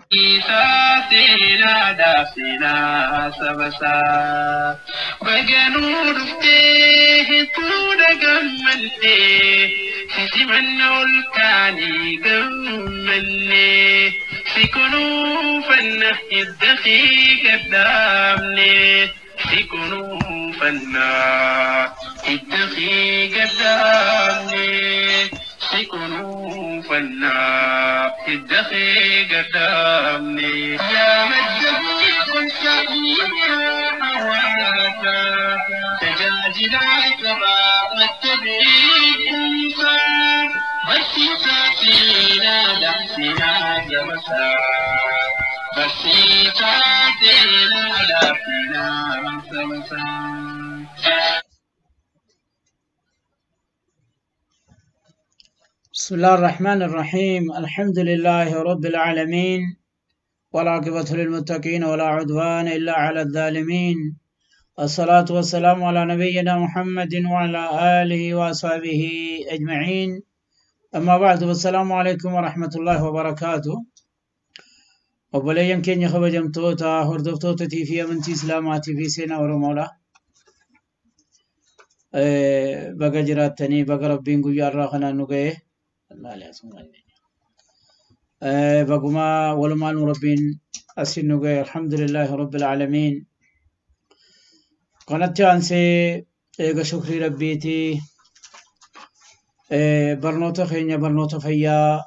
Barsiisaa seenaadhaaf seenaa sabasaa. Baganuu dhuftee hedduudha gammannee simanna ol kaanii gammannee si kunuunfanna hidda kee gaddaamne si kunuunfanna hidda kee gaddaamne si kunuunfanna hidda kee gaddaamne. Yaa madda beekumsaa hawaasaa tajaajila sabaa madda beekumsaa barsiisaa seenaadhaaf seenaa jabasaa barsiisaa seenaadhaaf seenaa sabasaa. بسم الله الرحمن الرحيم، الحمد لله رب العالمين، والعاقبة للمتقين، ولا عدوان إلا على الظالمين، الصلاة والسلام على نبينا محمد وعلى آله وأصحابه أجمعين، أما بعد، والسلام عليكم ورحمة الله وبركاته. Obboleeyyan keenya kabajamtoota hordoftoota fi amantii Islaamaatii fi seenaa Oromoodha. Baga jiraattanii, baga Rabbiin guyyaa irraa kanaan nu ga'e. Bagumaa walumaan nu Rabbiin asin nu ga'e. Alhamdulillahi Rabbil Aalamiin. Kanatti aansee, eega shukrii Rabbiitii, barnoota keenya, barnoota fayyaa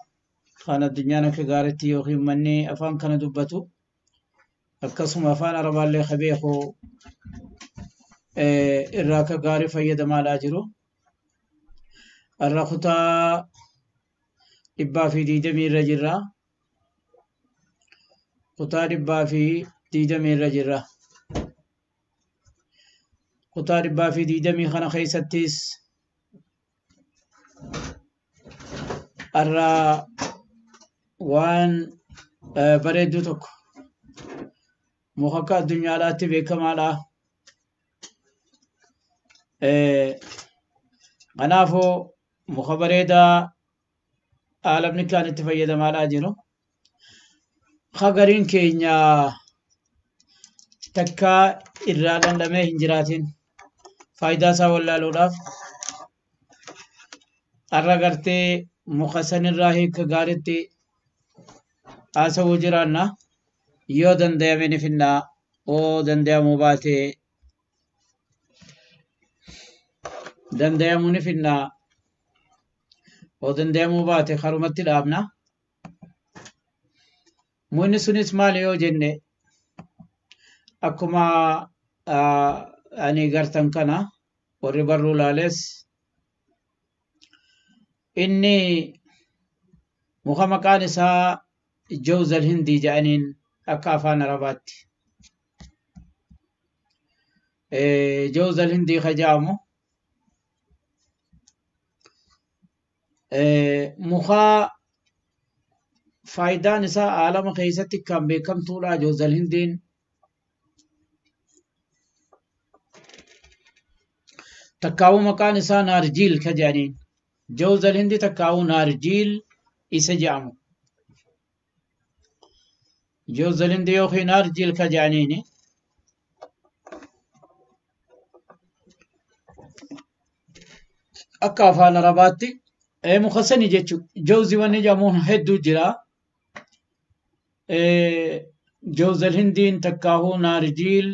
kan addunyaan akka gaariitti yookiin manni afaan kana dubbatu, akkasuma afaan Arabaallee ka beeku irraa akka gaarii fayyadamaadhaa jiru. Irra kutaa 120 irra jirra. Kutaa 120 irra jirra. Kutaa 120 kana keessattis irraa waan bareedduu tokko, muka akka addunyaadhaatti beekamaadha. Kanaafuu muka bareedaa aalamni kaan itti fayyadamaadhaa jiru. Hagariin keenya takka irraa dhandhamee hin jiraatin, faayidaa isaa wallaaluudhaaf, har'a gartee muka sanirraa hiika gaariitti haasawuu jiraanna. Yoo danda'ame ni finnaa, oo danda'amuu baate danda'amuu ni finnaa, oo danda'amuu baate karumatti dhaabna. Mukni sunis maali yoo jenne, akkuma ani gartan kana warri barruu laales, inni muka maqaan isaa jawzal hindii jedhaniin akka afaan Arabaatti. Jawzal hindii ka jedhamu muka faayidaan isaa aalama keessatti kan beekamtuudha jawzal hindiin. Takkaawuu maqaan isaa naarjiil ka jedhaniin. Jawzal hindii takkaawuu naarjiil isa jedhamu. Jawzal hindii yookiin naarjiil ka jedhaniini. Akka afaan Arabaatti muka sani jechuudha. Jawzi wanni jedhamuun hedduu jira. Jawzal hindiin takkaahuu naarjiil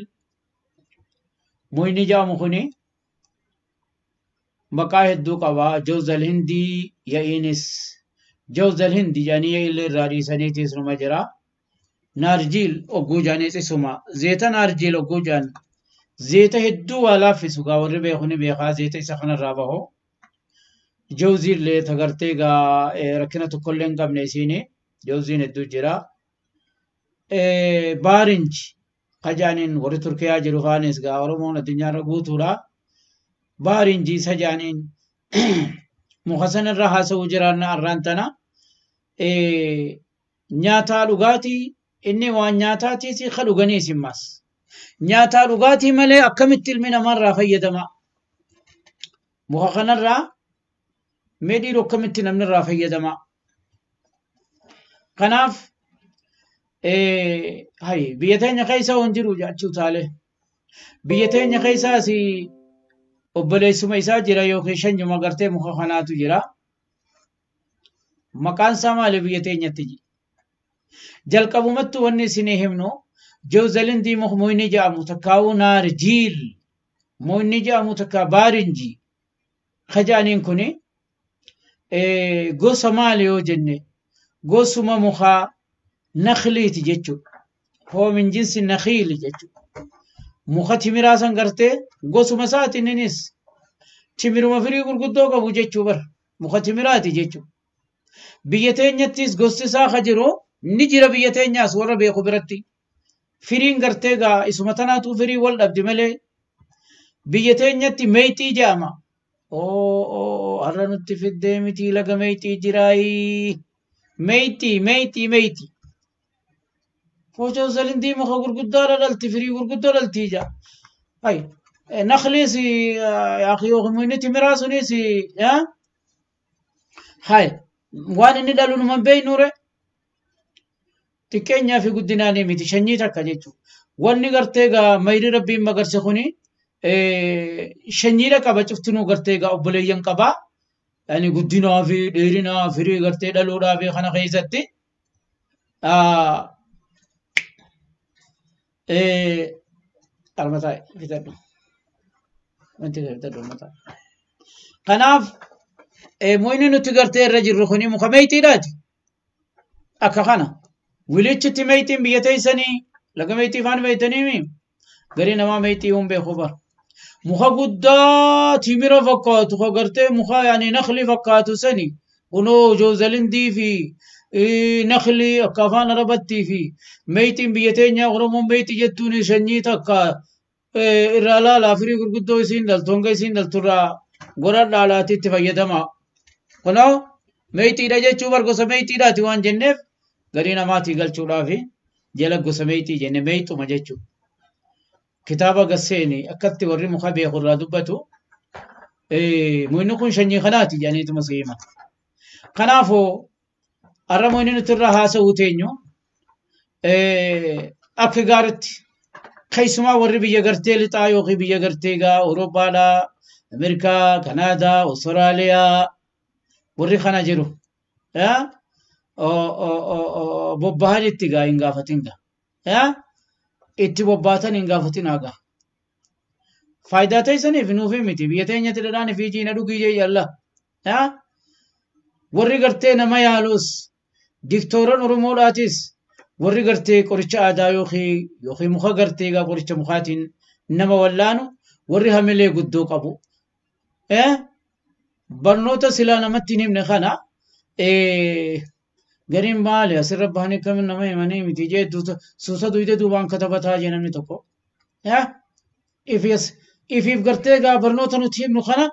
mukni jedhamu kuni maqaa hedduu qaba. Jawzal hindii ya'iinis jawzal hindii jedhanii ya'illee irraa dhiisaniitis numa jira. Naarjiil ogguu jedhaniis isuma. Zeeta naarjiil ogguu jedhan zeeta hedduu waa laaffisu gaa, warri beeku ni beekaa, zeeta isa kanarraa bahu. Jawziillee tagartee gaa rakkina tokkollee hin qabne isiini jawziin hedduu jira. Baarinji ka jedhaniin warri Turkiyaa jiru faanis gaa, Oromoon addunyaarra guutuudha. Baarinji isa jedhaniin muka sanarra haasa'uu jiraanna arraan tana. Nyaataa dhugaatii, inni waan nyaataatiis ka dhuganiis himmas. Nyaataa dhugaatii malee akkamitti ilmi namarraa fayyadama? Muka kanarraa mee dhiiroo akkamitti namni irraa fayyadama? Kanaaf Hay biyya teenya keessa waan jiru jechuu taale. Biyya teenya keessaas obboleessuma isaa jira yookiin shanyuma gartee muka kanaatu jira. Maqaan isaa maali biyya teenyatti? Jalqabumattu wanni isinii himnu jawzalindii mukni jedhamu takkaa'uu naarjiil mukni jedhamu takka baarinjii kajaaniin kuni gosa maali yoo jenne gosuma mukaa nakliiti jechuudha. Hoo min jinsi nakhiili jechuudha. Muka timiraa san gartee gosuma isaati innis timiruma firii gurguddoo qabu jechuu bara muka timiraati jechuudha. Biyya teenyattis gosti isaa ka jiru ni jira biyya teenyaas warra beeku biratti. Firiin gartee gaa isuma tanaatu firii wal dhabdi malee biyya teenyatti meexxii jedhama. Oo har'a nutti fiddee miti laga meexxii jiraayii. Meexxii meexxii meexxii. Foocoo salindii muka gurguddaa dhalti firii gurguddoo dhalti ija. Hay nakhliis yaaqii yookiin timiraa sunis hay waan inni dhalu numa hin beeknure. Xiqqeenyaa fi guddinaanii miti sanyii takka jechuudha. Wanni gartee gaa mayri rabbiin magarse kuni sanyiidha qaba cuftinuu gartee gaa obboleeyyan qabaa. Yani guddinaa fi dheerinaa firii gartee dhaluudhaa fi kana keessatti. Armataa fitadhu. Wanti fitadhu armataa. Kanaaf mukni nuti gartee irra jirru kuni muka meexxiidhaati. Akka kana. Wilichitti meexxiin biyya teessanii laga meexxii faan beektanii garii namaa meexxii hin beeku bara. Muka guddaa timira fakkaatu ka gartee muka yaani nakli fakkaatu sani kunoo joozalindii fi nakli akka afaan arabattii fi meexxiin biyya teenyaa Oromoon meexxii jettuun sanyii takka irraa laalaa firii gurguddoo isiin dhaltu hanga isiin dhaltu irraa godhadhaa laatiitti itti fayyadama. Kunoo meexxiidha jechuu bar gosa meexxiidhaati waan jenneef garii namaatii galchuudhaaf jala gosa meexxii jenne meexxuma jechuudha. Kitaaba gasseeni akkatti warri muka beeku irraa dubbatu mukni kun sanyii kanaati jedhaniituma si himan. Kanaafuu har'a mukni nuti irraa haasa'uu teenyu akka gaaritti keessumaa warri biyya gartee lixaa yookiin biyya gartee gaa Awurooppaadhaa, Ameerikaa, Kanaadaa, Awustiraaliyaa warri kana jiru. Bobbahan itti gaa hin gaafatin gaa. Itti bobbaatan hin gaafatin haa. Faayidaa teessaniif nuufi miti biyya teenyatti dhadhaan fi jiina dhugii jee yalla. Warri gartee nama yaalus diktooran Oromoodhaatis warri gartee qoricha aadaa yookiin muka gartee gaa qoricha mukaatiin nama wallaanu warri hamilee guddoo qabu. Barnoota silaa namatti hin himne kana gariin maali asirra bahanii kamin nama himanii miti jee suusa duyda duubaan katabataa jee namni tokko. Ifiif gartee gaa barnoota nuti himnu kana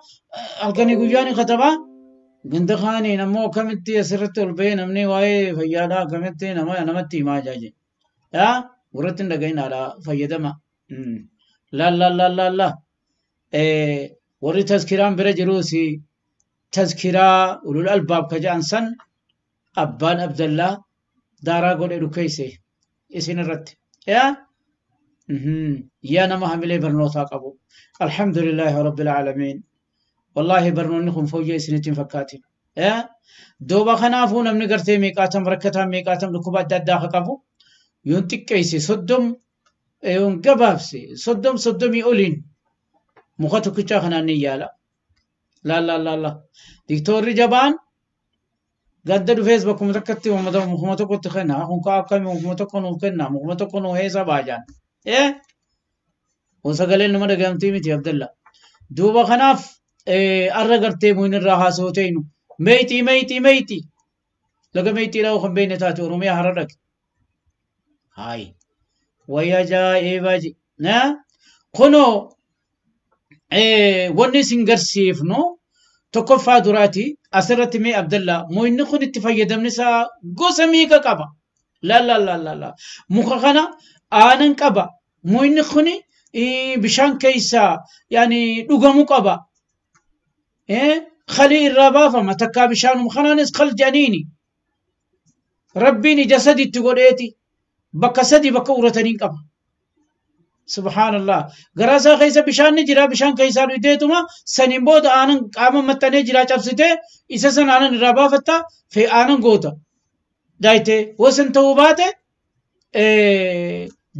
halkanii guyyaan katabaa. Ganda kaaniin ammoo akkamitti asirratti ol bahee namni waa'ee fayyaadhaa akkamitti namatti himaa jaaje. Warratti hin dhaga'inaadha fayyadama. Laal laal laal laal laal. Warri tazkiraan bira jiruus tazkiraa ulul albaab ka jedhan san abbaan Abdallaa daaraa godhe dhukeesse isin irratti. Yaa nama hamilee barnootaa qabu. Alhamdulillaahi rabbil aalamiin. Wallaahi barnoonni kun fooyyee isinitti hin fakkaatin. Duuba kanaafuu namni gartee meeqaatam rakkataan meeqaatam dhukkuba adda addaa ka qabu yoon xiqqeesse 30 yoon gabaabse 30 30 oliin muka tokkichaa kanaan ni yaala. Laal laal laal laal. Diktoorri jabaan gadda dhufees bakkuma takkatti mukuma tokkotti kenna. Kun kaa akkamii mukuma tokko nuuf kenna mukuma tokko nuu heesa baajaan. Kun sagaleen nama dhagahamtii miti Abdalla. Duuba kanaaf arra gartee mukni irraa haasa'u ta'inu meexxii meexxii meexxii laga meexxiidhaa kan beekne taate Oromiyaa hara dhaqe. Hayi wayya ajaa'ibaa ji. Kunoo wanni isin garsiifnu tokkoffaa duraati asirratti mee Abdallaa mukni kun itti fayyadamni isaa gosa meeqa qaba. Laal laal laal laal. Muka kana aanan qaba. Mukni kun bishaan keessaa yaani dhugamuu qaba. Khalii irraa baafama takkaa bishaanuma kanaanis kal jedhaniini. Rabbiin ija sadiitti godheeti. Bakka sadi bakka urataniin qaba. Subhaanallah. Garaa isaa keessa bishaan ni jira. Bishaan keessaa dhugdeetuma saniin booda aanan qaama maxxanee jira cabsitee isa san aanan irraa baafatta fee aanan goota. Daayitee wasan ta'uu baate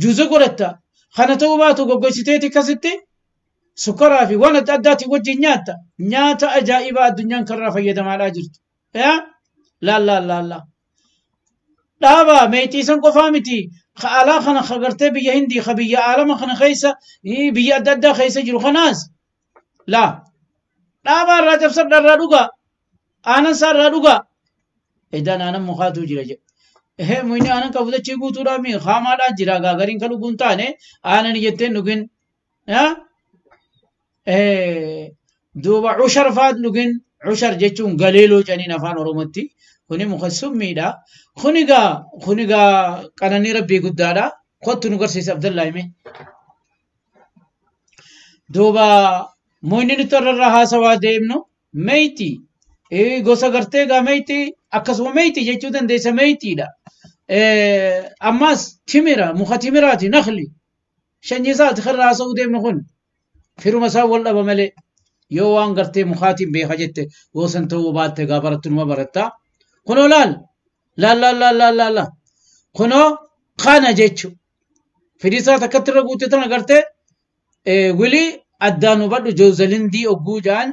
juuza godhatta. Kana ta'uu baatu goggogsiteeti akkasitti sukkaraa fi waan adda addaatiin wajjin nyaatta. Nyaata ajaa'ibaa addunyaan kanarraa fayyadamaadhaa jirtu. Laal laal laal laal. Dhaabaa meexxiisan qofaa miti. Alaa kana gartee biyya Hindii ka biyya alama kana keessa biyya adda addaa keessa jiru kanaas laa dhaabaa irraa cabsadha irraa dhugaa aanan isaa irraa dhugaa edaan aanan mukaatu jira jedhe. Ehee muyni aanan qabu dachii guutuudhaa mi haamaadhaa jira gaagariin kan dhuguun taane aanan jetteen dhugin. Duuba cushar faat dhugin cushar jechuun galeeloo caniin afaan Oromootti. Kuni muka summiidha. Kuni gaa qananii rabbii guddaadha. Kottu nu garsiisa Abdallaa hime. Duuba muyni nuti irraa haasawaa deemnu meeyti. Gosa gartee gaa meeyti akkasuma meeyti jechuu dandeessa meeytiidha. Ammas timira muka timiraati nakli. Sanyii isaati kan haasawuu deemnu kun firuma isaa wal dhaba malee yoo waan gartee mukaatiin beeka jette gosan ta'uu baatte gaa barattu numa baratta. Kunoo laal laal laal laal laal laal laal kunoo kana jechu fidii isaa takkatti irra guutte tana gartee wilii addaan hubadhu joozalindii ogguu ja'an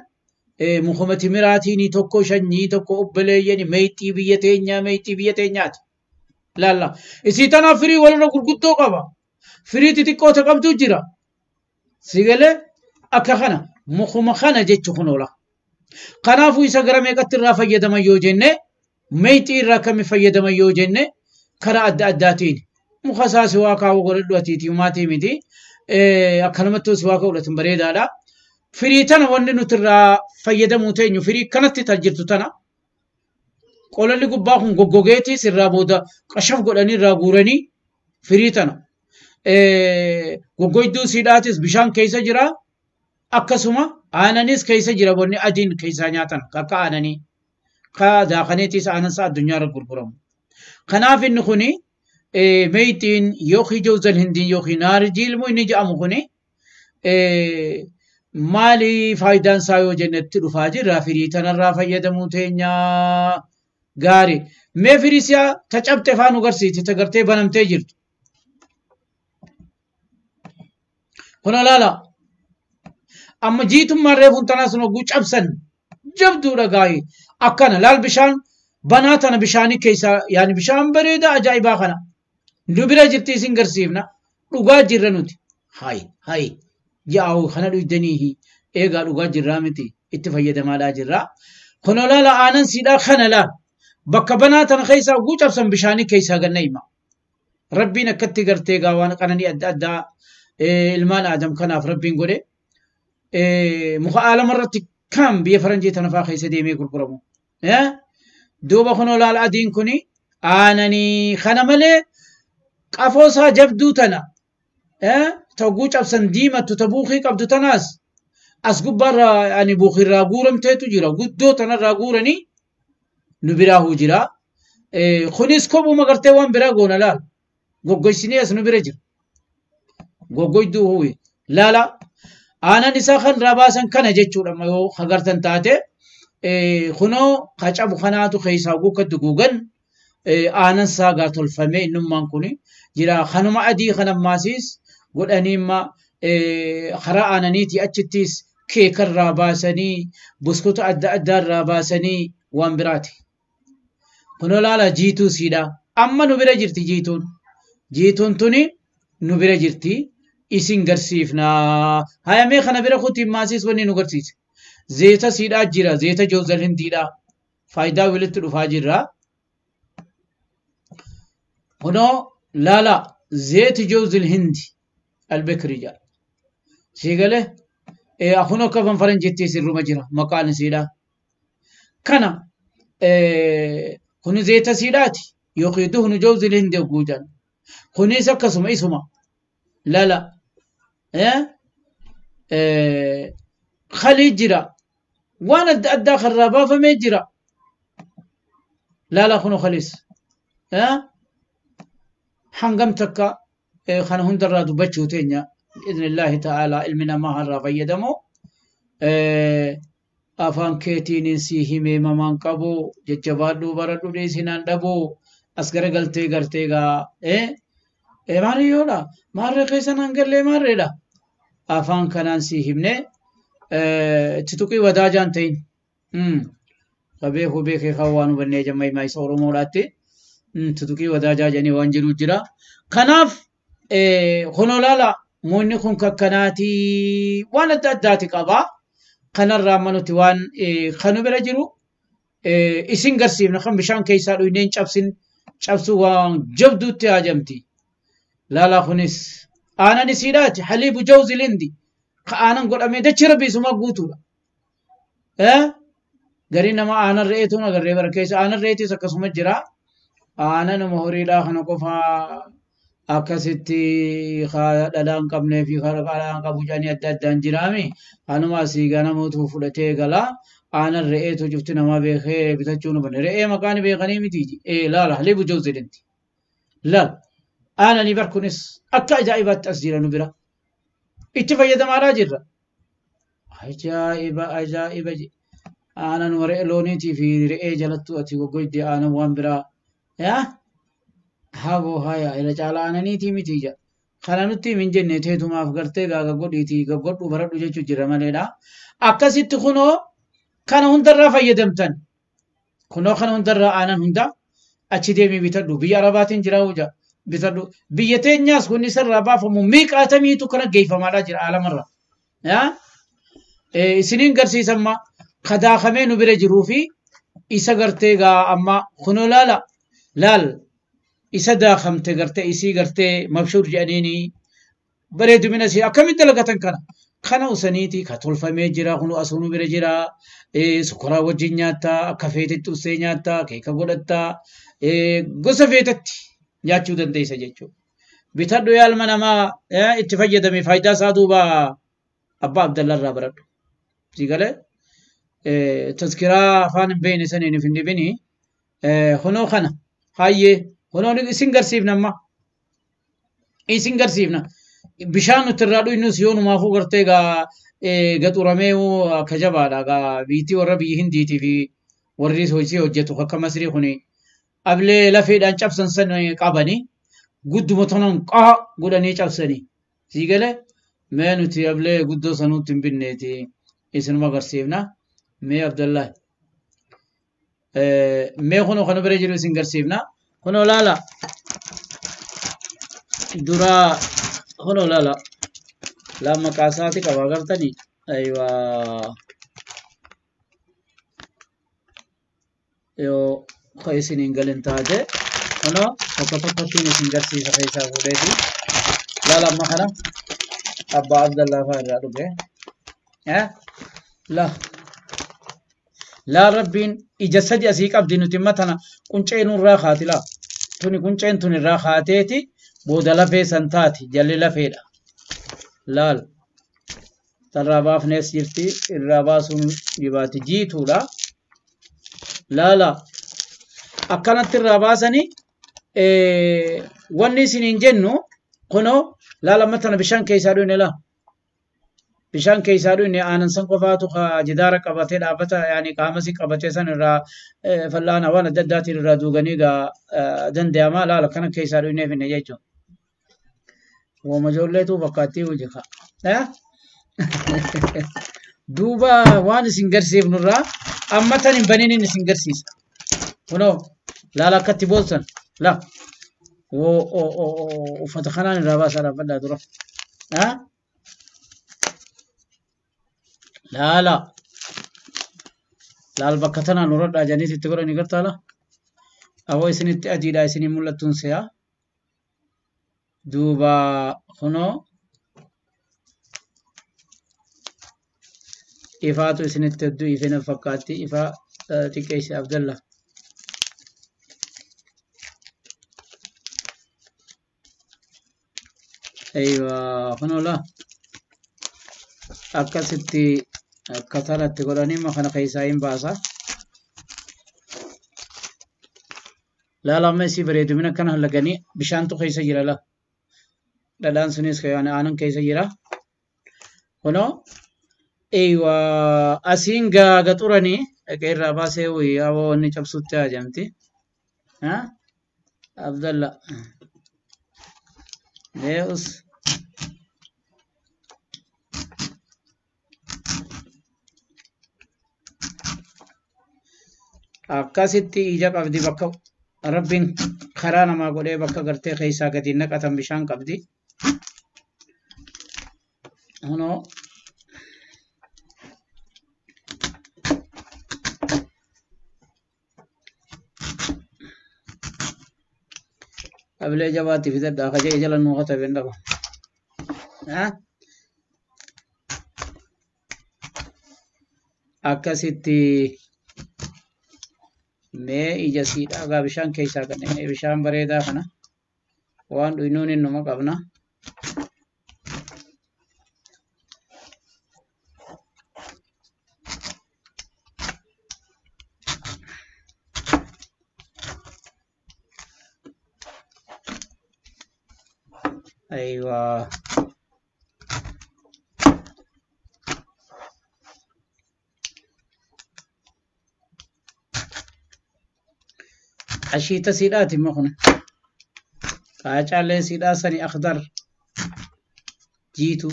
mukuma timiraatiin tokko shanyii tokko obboleeyyan meexxii biyya teenyaa meexxii biyya teenyaati. Laalla isii tanaaf firii walirra gurguddoo qaba. Firii xixiqqoo ta qabdu jira. Sigalee akka kana mukuma kana jechu kunoola. Kanaafuu isa gara meeqatti irraa fayyadaman yoo jenne meexxii irraa akkamii fayyadaman yoo jenne karaa adda addaatiin muka isaa si waa kaa'uu godhadhu atiitii humaatii miti akkanumattuu si waa godhatan bareedaadha. Firii tana wanni nuti irraa fayyadamuu teenyu firii kanatti tan jirtu tana qolalli gubbaa kun goggogeetii sirraa booda qashaf godhanii irraa guuranii firii tana. Goggoyduu siidhaatis bishaan keessa jira. Akkasuma aananis keessa jira wanni adiin keessaa nyaatan akka aananii. Ka daakaniitis aanan isaa addunyaa irra gurguramu. Kanaaf inni kuni meeyxiin yookiin jawzal hindiin yookiin naarjiilmu inni jedhamu kuni maali faayidaan isaa yoo jennetti dhufaa jirra firii tanarraa fayyadamuu teenya gaarii. Mee firii si'a ta cabxe faa nu garsiiti ta gartee banamtee jirtu. Kun olaala. Amma jiitummaan reefuun tanaa sun hogguu cabsan jabduudha gaa'ee akkana laal bishaan banaa tana bishaanii keessaa yaani bishaan bareedaa ajaa'ibaa kana nu bira jirti isin garsiifna dhugaa jirra nuti hay hay yaa'u kana dhuydanii eegaa dhugaa jirraa miti itti fayyadamaadhaa jirra. Kun olaala aanan siidhaa kana laal bakka banaa tana keessaa hogguu cabsan bishaanii keessaa ganna hima. Rabbiin akkatti gartee gaa waan qananii adda addaa ilmaan aadam kanaaf rabbiin godhe muka aalama irratti kan biyya faranjii tana fa'aa keessa deemee gurguramu. Duuba kun olaala adiin kuni aananii kana malee qafoo isaa jabduu tana tagguu cabsan diimattu ta buukii qabdu tanaas as gubbaarraa ani buukirraa guuramteetu jira guddoo tanarraa guuranii nu biraa jira. Kunis kophuma gartee waan biraa goona laal goggoysinee as nu bira jira. Goggoyduu huwi laala aanan isaa kan irraa baasan kana jechuudha yoo agartan taate kunoo qacabu kanaatu keessaa guukkatti duguugan aanan isaa gaa tolfamee innummaan kun jira kanuma adii kan ammaasiis godhanii imma karaa aananiitii achittis keekarraa baasanii buskuta adda addaarraa baasanii waan biraati. Kunoo laala jiituu siidha. Amma nu bira jirti jiituun. Jiituun tuni nu bira jirti. Isin garsiifnaa. Hayamee kana bira kutiin maasiis wanni nu garsiise. Zeeta siidhaa jira. Zeeta joozal hindiidhaa. Faayidaa walitti dhufaa jirra. Kunoo laala zeeti joozil hindi albekri jedha. Sii galee kunoo akka fanfaran sirruma jira maqaan isiidha. Kana kuni zeeta siidhaati yookiin duhnu joozil hindi hogguu jedhan. Kunis akkasuma isuma lala khalii jira waan adda addaa karraa baafamee jira. Lala kunoo khaliis. Hangam takka kana hundarraa dubbachuu teenya bi'idhnillaahi ta'aalaa ilmi namaa harraa fayyadamu. Afaan keetiin si himee mamaan qabu jajjabaadhuu baradhu dhiisinaan dhabu as garagaltee gartee gaa maarriyyoodha maarree keessa naan gallee maarreedha afaan kanaan si himne itti tuqii wadaajaan ta'in qabeeku beekee kan waan hubannee jamma himaa isa Oromoodhaatti itti tuqii wadaajaa jedhanii waan jiru jira. Kanaaf kunoo laala muunni kun kakkanaatii waan adda addaati qabaa. Kanarraa amma nuti waan kanu bira jiru isin garsiifna kan bishaan keessaa dhuyneen cabsin cabsuu waan jabduutti haajamti. Laalaa kunis aanan isiidhaati haliibu jawzi lindi ka aanan godhamee dachi rabbi isuma guutuudha. Garii nama aanan re'eetuun agarree bara keessa aanan re'eetis akkasuma jira. Aananuma horiidhaa kana qofaa akkasitti dhalaa hin qabnee fi dhalaa qabu jedhanii adda addaan jiraami. Kanuma asii ganamuutu fudhatee gala. Aanan re'eetu jufti namaa beekee bitachuu nu banne. Re'ee maqaan beekanii miti. Laala haliibu jawzi lindi. Laala. Aananii bar kunis akka ajaa'ibaatti as jira nu bira. Itti fayyadamaadhaa jirra. Ajaa'iba ajaa'iba. Aanan re'ee looniitii fi re'ee jalattu ati goggoydde aanan waan biraa. Yaa? Haboo haya ila caala aananiitii miti ija. Kana nutti hin jenne teetumaaf gartee gaa gaggodhiitii gaggodhu baradhu jechuu jira maleedha. Akkasitti kunoo kana hundarraa fayyadamtan. Kunoo kana hundarraa aanan hunda achi deemii bitadhu. Biyya Arabaatiin jira hojja bitadhu. Biyya teenyaas kun isarraa baafamu miiqaatamiitu kana geeffamaadhaa jira aalamarra. Isiniin garsiisamma kadaakamee nu bira jiruu fi isa gartee gaa amma kunoo laala laal. Isa daakamte gartee isii gartee mabshuur jedhaniini bareedumina isii akkamitti dalagatan kana kana usaniiti ka tolfamee jira kunu asuu bira jira sukoraa wajjin nyaattaa akka feetetti usee nyaattaa keeka godhattaa gosa feetetti nyaachuu dandeessa jechuudha. Bitadhu yaa ilma namaa itti fayyadame faayidaa isaa duuba abbaa Abdallarraa baradhu. Sii galee tazkiraa afaan hin beekne saniin hin dhibini kunoo kana hayyee. Kunoo isin garsiifna amma. Isin garsiifna. Bishaan nuti irraa dhugnus yoo numaafuu gartee gaa gaxuramee akka jabaadha. Gaa biitii warra biyya Hindiitii fi warri hojii hojjetu akka Masrii kuni ablee lafeedhaan cabsan san qabanii gudduma tonan qaa godhanii cabsanii. Sii galee mee nuti ablee guddoo sanuutti hin binneeti isinuma garsiifna. Mee Abdallah. Mee kunoo kana bira jiru isin garsiifna. Kunoo laala dura kunoo laala laa maqaa isaati qaba agartanii aywa yoo ka isin hin galin taate kunoo tokko tokkottiin isin garsiisa keessaa fuudheeti laala amma kana abbaa Abdallaa fa'aa irraa dhuge la laa rabbiin ija sadi asii qabdi nuti matana quncee nurraa kaati laa. Tuni qunceen tun irraa kaateeti booda lafee san taati jalli lafeedha. Laal tarraa baafnees jirti irraa baasuun dhibaati jiituudha. Laala akkanatti irraa baasanii wanni isiniin jennu kunoo laala matana bishaan keessaa dhuyne laa. Bishaan keessaa dhuyne aanan san qofaatu jidaara qabatee dhaabbata yaani qaamasi qabatee san irraa fallaana waan adda addaatiin irraa duuganii gaa danda'ama laala kana keessaa dhuynee finne jechuudha. Wooma ijoolleetu fakkaattii hojii ka'a. Duuba waan isin garsiifnurraa amma tan hin baninin isin garsiisa. Kunoo laala akkatti boolsan laa uffata kanaan irraa baasaa dhaabbadhaa dura. Laala laal bakka tanaan horadhaa jedhanii itti godhanii gartaa laa. Awwa isinitti adiidha isinii mul'attuun si'a. Duuba kunoo ifaatu isinitti hedduu ifina fakkaatti ifa xiqqeesse Abdallah. Aywa kunoo laa akkasitti akka tanatti godhanii kana keessaa hin baasa. Laala amma isii bareedumina akkana halaganii bishaantu keessa jira la. Dhadhaan sunis aanan keessa jira. Kunoo eeywa asiin gaaga xuranii dhaqee irraa baasee wayii aboo wanni cabsutti haajamti. Abdalla. Mee us. Akkasitti ija qabdi bakka Rabbiin karaa namaa godhee bakka gartee keessaa gadi naqatan bishaan qabdi. Kunoo abilee jabaatti fidadhaa kajee jala nuu katabeen dhaba. Akkasitti mee ija siidhaa gaa bishaan keessaa kanneen bishaan bareedaa kana waan dhuynuun innuma qabna. Aywa. Ashiita siidhaati immoo kun. Qaacaalleen siidhaa sani akhdar jiitu.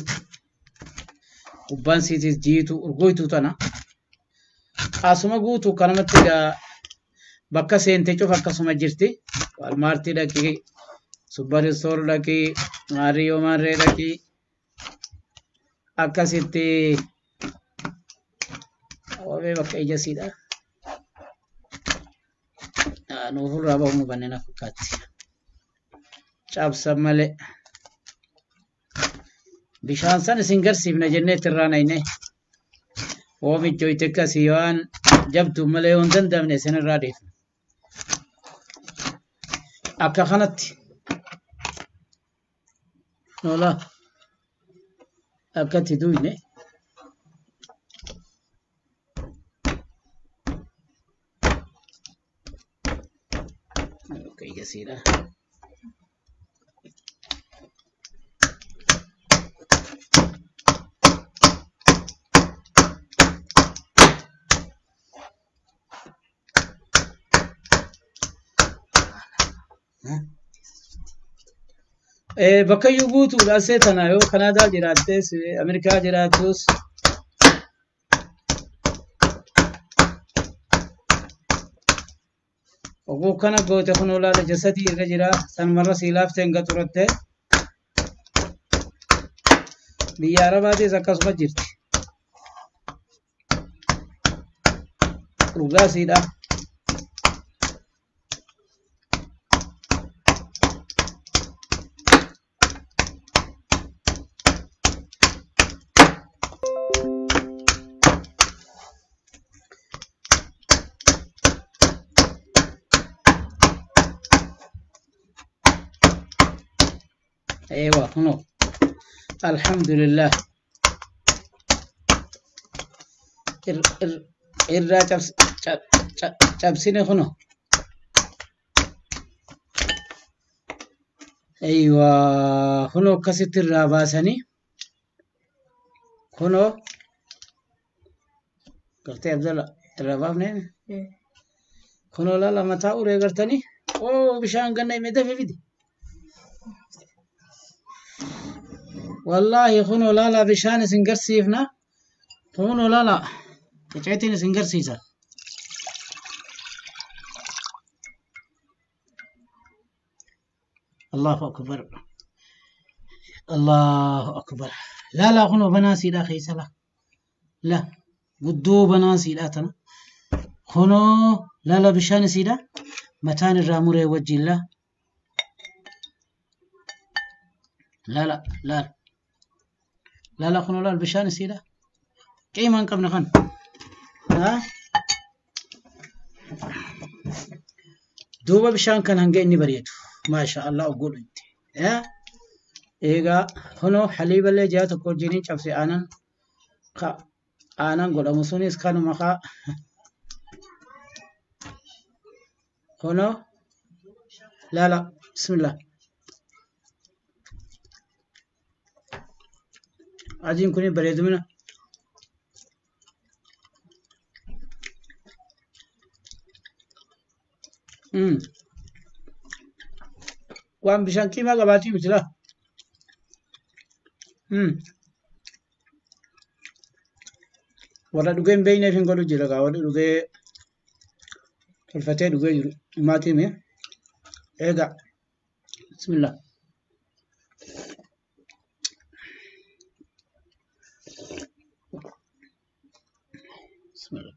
Gubbaan siitis jiitu urgoytuu tana. Asuma guutuu kanamatti egaa bakka seente cufa akkasuma jirti. Walmaartii dhaqii, Super Store dhaqii, Maariyoo Maarree dhaqii. Akkasitti oomee bakka ija siidhaa. Nuuf irraa bahuun banneen fakkaatti. Cabsan malee. Bishaan san isin garsiifna jennee irraa nayne. Oomichoyte akkasii waan jabdu malee yoo hin danda'amne isin irraa dhiifna. Akka kanatti. Nola. Akkatti duyne. Bakka ija siidhaa. Bakka iyyuu guutuudha asee tana yoo Kanaadaa jiraattes Ameerikaa jiraattus oguu kana goote kun olaala jasadii irra jira sanumarra sii laaftee hin gaxuratte biyya Arabaatis akkasuma jirti. Dhugaa siidha. Eewa kunoo alhamdulillah irraa cabsine kunoo eeywa kunoo akkasitti irraa baasanii kunoo gartee Abdalla irraa baafne kunoo laala mataa uree gartanii oo bishaan ganna hime dafee fide. Wallaahi kunoo laala bishaan isin garsiifna. Kunoo laala qiceetiin isin garsiisa. Allahu akbar. Allahu akbar. Laala kunoo banaa siidhaa keessa la. La guddoo banaa siidhaa tana. Kunoo laala bishaan isiidha. Mataan irraa muree wajjin la. Laala laala. Laala kunoo laala bishaan isiidha. Qiimaa hin qabne kan. Duuba bishaan kan hanga inni bareedu. Maasha Allah oggoodhu itti. Egaa kunoo haliiballee ji'a tokko wajjiniin cabse aanan aanan godhamu sunis kanuma kaa kunoo Laala bismillah. Adiin kun bareedumina. Waan bishaan qiimaa qabaatii miti laa. Warra dhugee hin beekneef hin godhu jira gaa warri dhugee tolfatee dhugee jiru dhumaatii mee eegaa bismillah. Bismillah.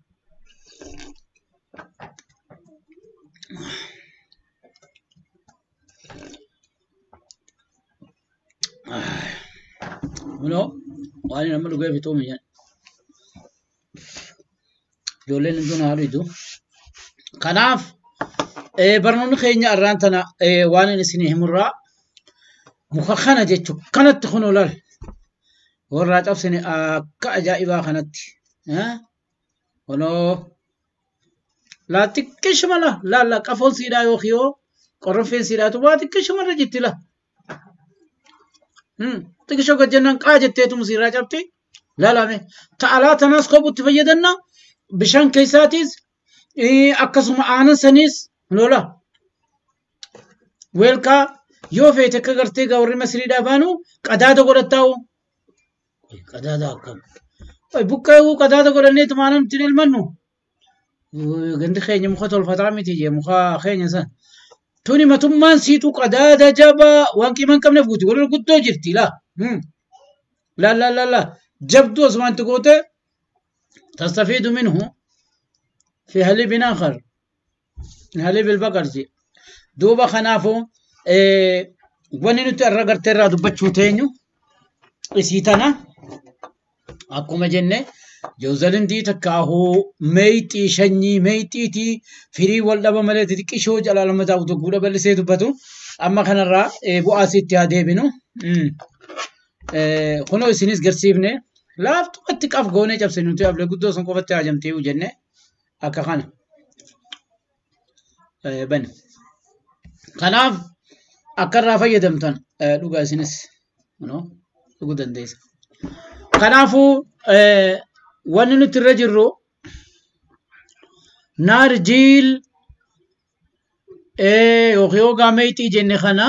Kunoo waan nama dhugee fixuu mijan. Ijoolleen hunduu haa dhuydu. Kanaaf barnoonni keenya irraan tana waan inni isinii himurraa muka kana jechuun kanatti kunoo laal warraa cabsine akka ajaa'ibaa kanatti. Kunoo laa xiqqishuma la laal qafoon siidhaa yookiin yoo qorroffeen siidhaatu waa xiqqishuma irra jirti la. Xiqqishoo gad jennaan qaa jetteetu siirraa cabti laalame. Ta'alaa tanaas kophutti fayyadamna. Bishaan keessaatiis akkasuma aanan saniis lola. Weelkaa yoo feete akka gartee gaa warri Masriidhaa baanu qadaada godhattaa'u. Qadaada akkam. Buqqee qadaada godhanneetu aanan ittiin elmannu. Gandi keenya muka tolfataa miti jee muka keenya san. Tuni matummaan siitu qadaada jabaa waan qiima hin qabneef guuti walirra guddoo jirti laa. Laa laa laa laa jabduu asumaan itti goote تستفيد منه في حليب آخر من حليب البقر جي دوبا خنافو wanni nuti irra gartee irraa dubbachuu teenyu isii tana akkuma jenne joozalindii takkaahuu meexxii shanyii meexxiitii firii wal dhaba malee xixiqqishoo jalaa lama taa'u guudha bal'isee dubbatu amma kanarraa bu'aa isiitti haa deebinu. Kunoo isinis garsiifne laaftumatti qaf goonee cabsine nuti ablee guddoo sun qofatti haajamtee jenne akka kana bane. Kanaaf akka irraa fayyadamtan dhugaa isinis dhuguu dandeessa. Kanaafuu wanni nuti irra jirru naarjiil yookiin hoogaa meexxii jenne kana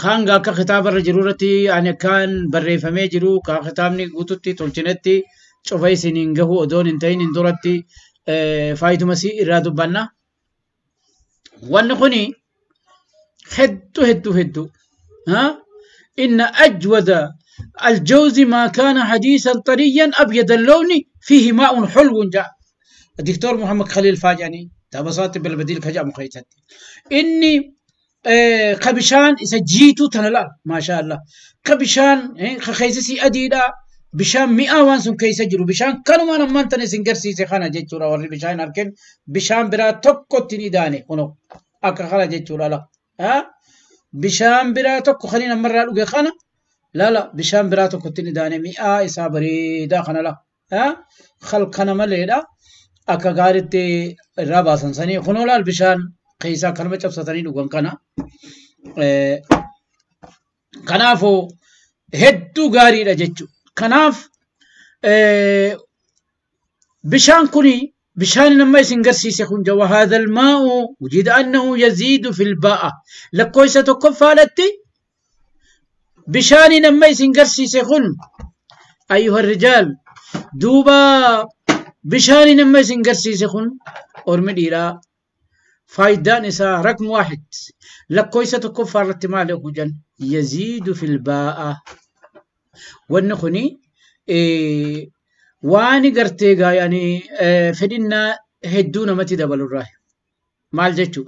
hanga akka kitaaba irra jiru irratti ani kan barreeffamee jiru kan kitaabni guututti tolchinetti cufa isiniin gahu odoon hin ta'in hin duratti faayiduma si irraa dubbanna. Wanni kuni hedduu hedduu hedduu. إن أجود الجوز ما كان حديثا طريا أبيض اللون فيه ماء حلو جاء الدكتور محمد خليل فاجأني تبساط بالبديل كجاء مخيتت إني خبشان إذا جيتو تنلال ما شاء الله خبشان خيسسي أديدا بشان مئة وانسون كيسا جرو بشان كانوا ما نمانتني سنجرسي سخانا جيتو را وري بشان أركن بشان برا توكو تني هنو أكا خانا جيتو لا ها بشان برا توكو خلينا مرة لقي خانا لا لا بشان برا توكو تني داني مئة إسا بريدا خانا لا ها خلقنا مليدا أكا غارتي الرابع سنساني خنو لا بشان قيسا كلمة چبستني لقان كنا كنافو هدو غاري رجتشو كناف بشان كوني بشان لما يسنقرسي سيكون جوا هذا الماء وجد أنه يزيد في الباء لكويسة كفالتي بشان لما يسنقرسي سيكون أيها الرجال دوبا بشان لما يسنقرسي سيكون أرمديرا فايدان إسا رقم واحد لكويسة كفالتي مالك وجن يزيد في الباء والنخني واني قرتيغا يعني فدنا هدونا متي دبل الراهي مال جتشو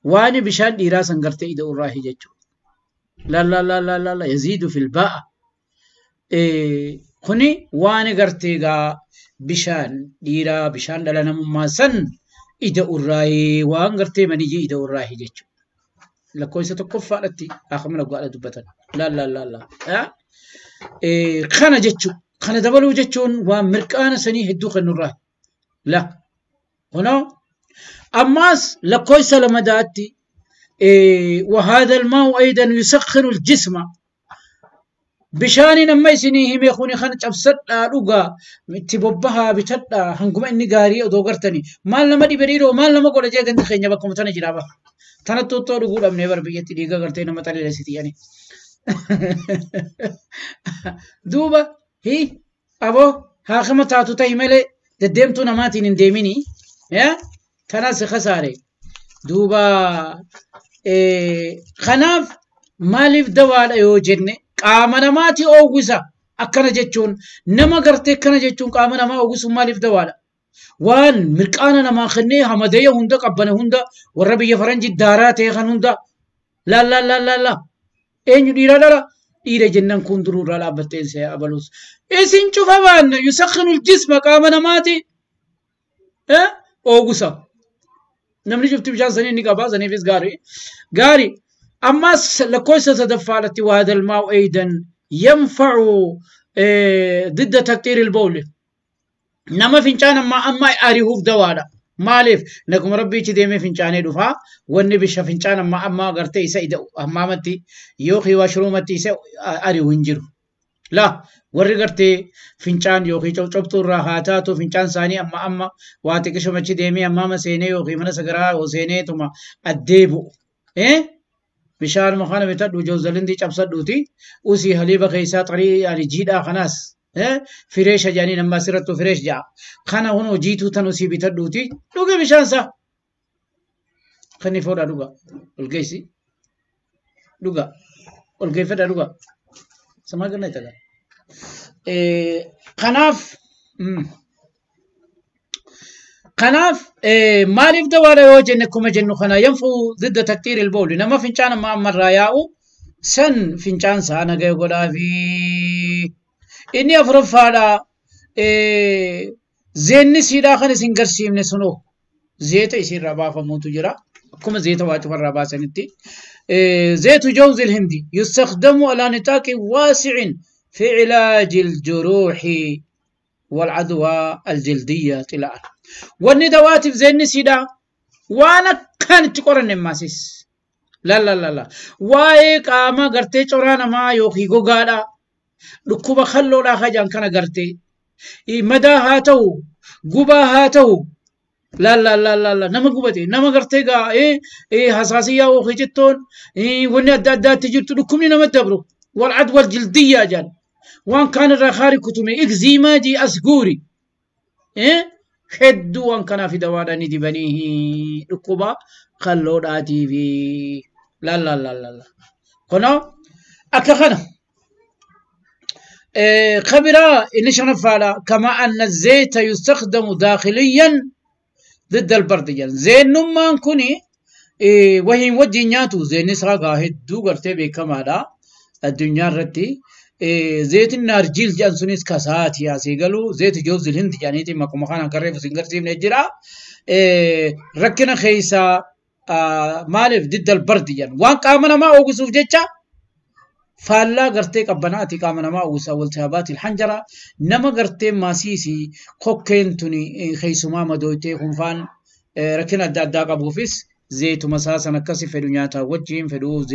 واني بشان ديراسا قرتي إذا الراهي جتشو لا لا لا لا لا لا يزيد في الباء خني واني قرتيغا بشان ديرا بشان دلنا مماسن إذا الراهي وان قرتي مني إذا الراهي جتشو لكويسة كفارتي آخر من أقوال دبتنا لا لا لا لا ها خنا جتشو خنا دبلو جتشون ومركانا سني هدو خنوراه لا هنا أماس لكويسة لما داتي وهذا الماء أيضا يسخن الجسم. Bishaaniin amma isinii hime kuni kan cabsadhaa dhugaa itti bobbahaa bitadhaa hanguma inni gaarii odoo gartanii maal nama dhibe dhiiroo maal nama godha jee gandi keenya bakkuma tana jiraa bara. Tana xuuxxoo dhuguu dhabnee bara biyyatti dhiiga gartee nama xaleelessiti yani. Duuba hi aboo haakima taatu tahi malee deddeemtuu namaatiin hin deeminii kanas kasaare. Duuba kanaaf maaliif dawaadha yoo jenne qaama namaati oowwisa akkana jechuun nama gartee akkana jechuun qaama namaa oowwisuun maaliif dawaadha? Waan mirqaana namaa kennee hamadeeya hunda qabbane hunda warra biyya faranji daaraa ta'e kan hunda laal laal laal laal laal eenyu dhiira dhala dhiira jennaan kun duruu irraa dhaabbatteen see abaluus. Isin cufa baanna yusakhinu jisma qaama namaati oowwisa. Namni cufti bishaan sanii ni qaba saniifis gaarii gaarii. أما لكويسة تدفعلت وهذا الماء أيضا ينفع ضد تكتير البول. نما فنجان أما أريهوف دوالا مالف نكم ربي تديمي فنجاني دفا والنبي فنجان أما غرتي سيد أمامتي يوخي وشرومتي سي أريهو انجرو لا warri fincaan yookiin cobcobtuu irraa haa taatu fincaan isaanii amma amma waa xiqqishumachi deemee ammaama seenee yookiin mana sagaraa seeneetuma addeebu. Bishaan kana bitadhu joozalindii cabsadhuuti usii haliiba keessaa xarii yani jiidhaa kanaas fireesha jedhanii nama asirrattuu fireesh ja'a. Kana hunoo jiituu tan usii bitadhuuti dhuge bishaan isaa. Kanni foodhaa dhuga ol geessi dhuga ol geeffadhaa dhuga. Samaa ganna itti Kanaaf maaliif dawaadha yoo jenne akkuma jennu kana yanfuu zidda taktiir ilbooli nama fincaan amma ammarraa yaa'u san fincaan isaa nagaya godhaa fi inni afuraffaadha zeenni siidhaa kan isin garsiifne sunoo zeeta isiirraa baafamuutu jira akkuma zeeta waa cufarraa baasanitti زيت جوز الهندي يستخدم على نطاق واسع في علاج الجروح والعدوى الجلدية الآن. والندوات في زين سيدا وانا كانت تقرن ماسيس لا لا لا لا واي قاما غرتي چورانا ما يوخي غوغادا دكوبا خلودا خجان كان غرتي اي مدا هاتو غوبا هاتو لا لا لا لا لا نما غوبتي نما غرتي غا اي اي حساسيه وخجتون اي وني ادا تجرت دكمني نما تبرو والعدوى الجلديه جان وان كان الرخاري كتمي اكزيما دي اسغوري ايه hedduu waan kanaaf dawaadhaan dibanii dhukkuba kalloodhaatii fi laallaallallah. Kunoo akka kana خبرة اللي شنفعلها كما أن الزيت يستخدم داخليا ضد البرد جل زين نمان كوني وهي وجه نياتو زين نسرا هدو قرتي بكما دا الدنيا رتي زيت النارجيل جان سونيس كاسات يا سيقالو زيت جوز الهند جانيتي ما كما خانا كريف سنغرسيم نجرا ركنا خيسا مالف ضد البرد جان وان قامنا ما اوغسوف جيتشا فالا غرتي قبناتي قامنا ما اوغسا والتهابات الحنجرة نما غرتي ماسيسي كوكين توني خيسو ما مدويتي خنفان ركنا دادا قبوفيس زيت مساسا نكسي فدو نياتا وجين فدو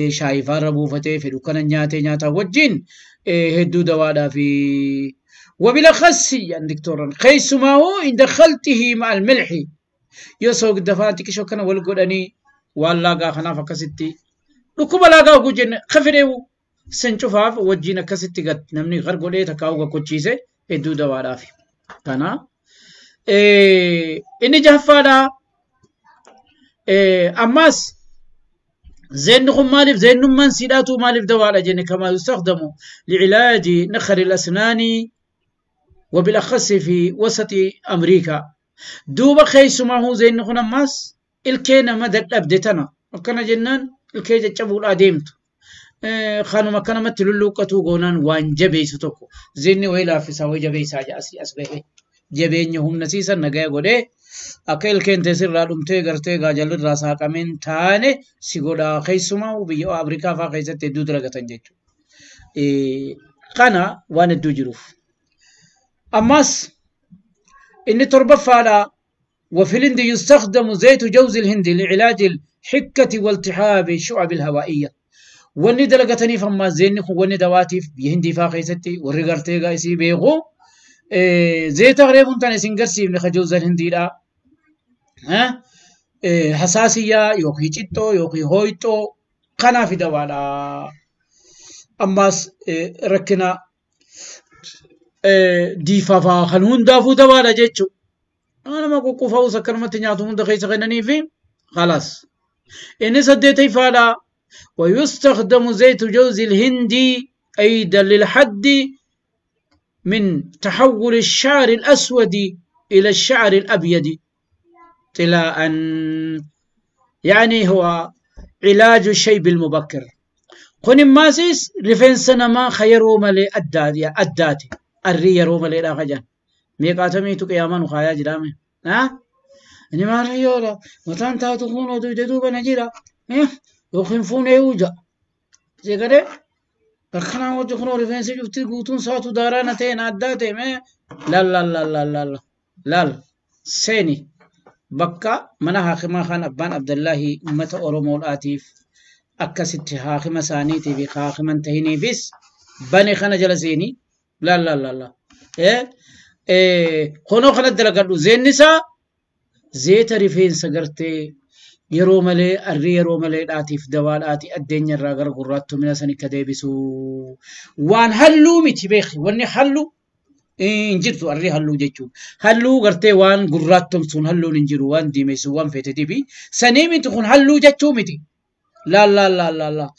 شايفا ربوفتي فدو كان نياتي نياتا وجين هدو دوادا في وبالأخص يعني دكتورا خيس ما هو إن دخلته مع الملح يسوق دفاتك شو كان والقدني واللاقا خنافة كستي ركوب لاقا وجين خفريو سنشوفها وجينا كستي قد نمني غرقو ليه تكاوغا كوتشيسي هدو دوادا في كان إني جهفادا أماس زينكم مالف زين من سيداتو مالف دواء جن كما يستخدم لعلاج نخر الأسنان وبالأخص في وسط أمريكا دوبا خيس ما هو زين ماس الكينا مدد أبدتنا وكان جنان الكيجة تشبول أديمت خانو مكان متلولو كتو غونان وان جبي ستوكو زيني ويلا في سوي جبي ساجا أسي أسبه جبينهم نسيسا نجاي غودي akka ilkeen teessirraa dhumtee gartee gaajalirraa saaqameen taane si godhaa keessumaa biyya Afrikaa fa'aa keessatti hedduu dalagatan jechuudha. Kana waan hedduu jiruuf. Ammas inni torbaffaadha وفي الهند يستخدم زيت جوز الهند لعلاج الحكة والتهاب الشعب الهوائية. wanni dalagataniif ammaa zeenni kun wanni dawaatiif biyya hindii faa keessatti warri gartee egaa isii beeku zeeta reefuun tana isin garsiifne ka jawzal hindiidha. Hasaasiyyaa yookiin cittoo yookiin hooyxoo kanaaf dawaadha. Ammaas rakkina diifaa faa kan hundaafuu dawaadha jechuudha. Nama quqqufa'us akkanumatti nyaatu hunda keessa kennaniifi khalaas. Inni saddeetaffaadha. ويستخدم زيت جوز الهند أيضا للحد من تحول الشعر الأسود إلى الشعر الأبيض طلاء، يعني هو علاج الشيب المبكر. كن ماسيس رفين سنما خيرو ملي أداتي الري روما لي راخجان ميقاتمي قياما وخايا جرامي ها اني ما ريولا متان تاتو كونو دوبا نجيرا yookiin fuunee uja jegaree akkanaa hojii kun rifeensi cufti guutuun saatu daaraa na ta'e na addaa ta'e mee laal laal laal laal laal laal seeni bakka mana haakimaa kan abbaan Abdallahi uummata Oromoodhaatiif akkasitti haakima isaaniitii fi haakiman tahiniifis bane kana jala seeni laal laal laal laal konoo kana dalagadhu zeenni isaa zeeta rifeensa gartee yeroo malee arrii yeroo malee dhaatiif dawaadhaati addeenya irraa gara gurraattumina san akka deebisu waan halluu miti beeki wanni halluu hin jirtu arrii halluu jechuun halluu gartee waan gurraattumsuun halluun hin jiru waan diimeessu waan feete dibi sanii miti kun halluu jechuu miti laal laal laal laal laal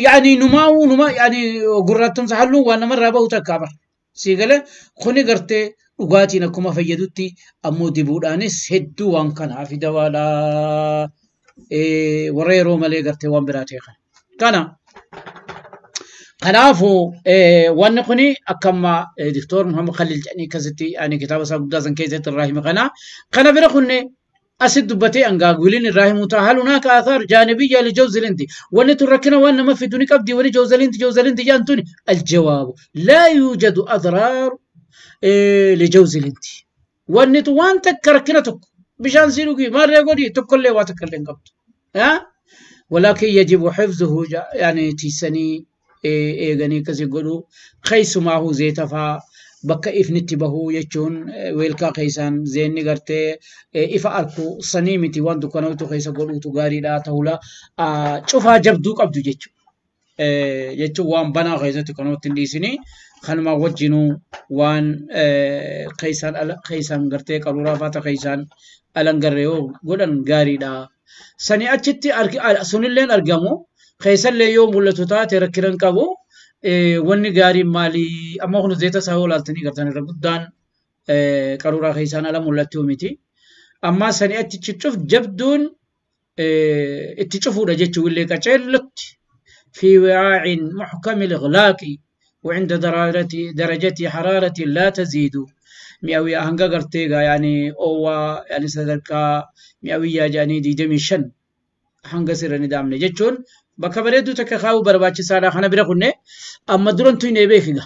yaani numaa'uu numa yaani gurraattumsa halluu waan namarraa bahu takkaa bara sii galee kuni gartee dhugaatiin akkuma fayyadutti ammoo dibuudhaanis hedduu waan kanaaf dawaadha. Warra yeroo malee gartee waan biraa ta'e kana. Kana kanaafuu wanni kuni akka amma Diktoor Muhammad Khalil jedhanii akkasitti ani kitaaba isaa guddaa san keessatti irraa hime kana. Kana bira kunne asitti dubbatee hangaa wiliin irraa himuu ta'a. Hal hunaaka aathaar jaanibiyya li jawzilindi. Wanni tun rakkina waan nama fidu ni qabdi wani jawzilindi jawzilindi jedhan tuni aljawaabu laa yuujadu adraar li jawzilindi. Wanni tun waan takka rakkina tokko bishaan sii dhugi maarree godhi tokkollee waa takka illee hin qabdu. ولكن يجب حفظه يعني تيسني eeganii akkasii godhu keessumaa zeeta faa bakka ifni itti bahu jechuun weelkaa keessaan zeenni gartee ifa arku sanii miti waan dukkanootu keessa godhuutu gaariidha ta'uula cufaa jabduu qabdu jechuudha. Jechuun waan banaa keessatti kanootti hin dhiisini kanuma wajjinuu waan keessaan ala keessaan gartee qaruuraa faata keessaan alan garree yoo godhan gaariidha. Sanii achitti sunilleen argamu keessallee yoo mul'atu taate rakkinan qabu wanni gaariin maalii amma kun zeeta isaa yoo ilaaltanii gartan irra guddaan qaruuraa keessaan ala mul'attuu miti. Amma sanii achitti cuf jabduun itti cufuudha jechuun illee qaceellotti في وعاء محكم الإغلاق وعند درجة حرارة لا تزيد مئوية هنگا غرتيغا يعني أوا يعني صدركا مئوية يعني ديدمي شن هنگا سر ندامني جتشون bakka bareedduu takka kaa'uu barbaachisaadha kana bira kunne amma durantu hin beekiga.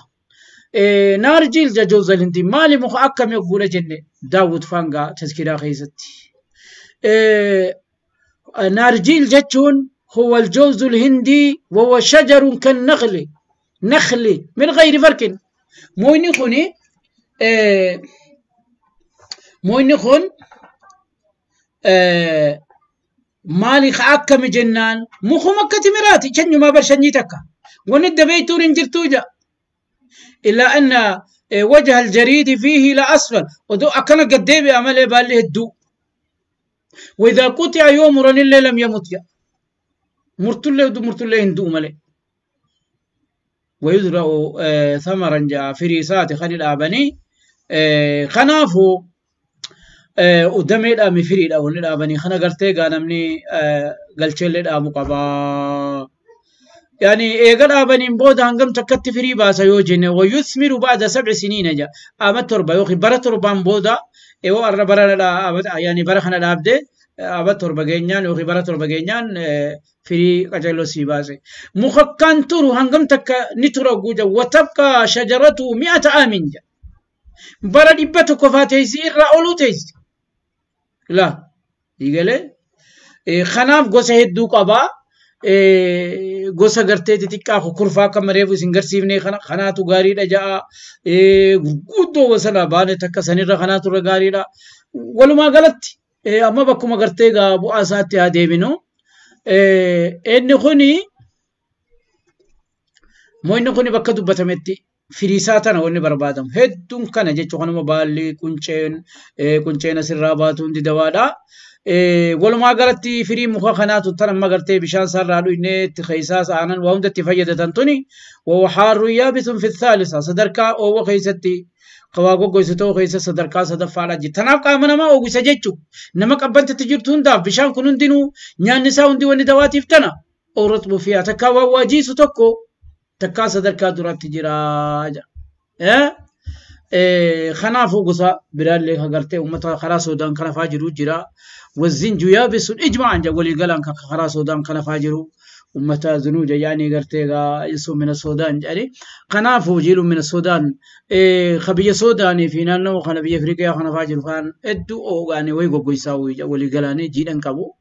Naarjiil jajooza hindi maali muka akkamii ogguudha jenne daawwit faangaa taskiraa keessatti. Naarjiil jechuun هو الجوز الهندي وهو شجر كالنخل نخل من غير فرق. مويني خوني مويني خون مالي akkami jennaan mukuma akka timiraati keenyumaa bar sanyii takka wanni dabeeytuun hin jirtuu ja illaa anna wajha aljariidi fiihi la asfal odoo akkana gad deebi'a malee baalli hedduu وإذا قطع يوم الليل لم يمت ja murtullee murtullee hin du'u malee ويزرع ثمرا جاء firiisaati kan dhaabanii kanaafuu udameedhaa mi firiidha wanni dhaabanii kana gartee gaa namni galcheellee dhaabu qabaa. Yani eega dhaabaniin booda hangam takkatti firii baasa yoo jenne wayuthmiru ba'da sab'i siniina ja ama torba yookiin bara torbaan booda yoo arra bara yani bara kana dhaabde ama torba geenyaan yookiin bara torba geenyaan firii qajeeloo sii baase. Muka kan turu hangam takka ni tura guuja watabqa shajaratu mi'ata aamin ja. Bara 100 faa teessi irraa oluu teessi. La eegalee kanaaf gosa hedduu qabaa. Gosa gartee xixiqqaa kukurfaa akka mareefu isin garsiifne kanaatu gaariidha ja'a. Gurguddoo gosa baane takka sanirra kanaatu irra gaariidha. Walumaa galatti amma bakkuma gartee bu'aa isaatti haa deebinu. Inni kuni mo'inni kuni bakka dubbatametti firiisaa tana wanni barbaadamu. Hedduun kana jechuun kanuma baalli qunceen asirraa baatu hundi dawaadha. Walumaa galatti firii muka kanaatu tan amma gartee bishaan isaarraa dhugnee itti keessaas aanan waa hundatti fayyadatan tuni wahaarru yaabisun fi thaalisa sadarkaa oowwa keessatti qawaa goggoisu ta'uu keessa sadarkaa sadaffaadha jirti. Tanaaf qaama namaa oogisa jechuudha. Nama qabbantatti jirtu hundaaf bishaan kun hundinuu nyaanni isaa hundi wanni dawaatiif tana ooratbu fiyaa takkaa waan waajiisu tokko takkaa sadarkaa duraatti jira. Kanaafuu gosa biraallee agartee uummata karaa Soodaan kana fa'aa jiru jira. Wazinju yaabisuun ijma'an walii galaan karaa Soodaan kana fa'aa jiru. Uummata zunuuja yaanii gartee isuu mina Soodaan jedhani. Kanaafuu jiiluun mina Soodaan biyya Soodaanii fi naannoo kana biyya Afrikaa kana fa'aa jiru kan hedduu oogaanii wayii goggoisaa walii galaanii jiidhan qabu.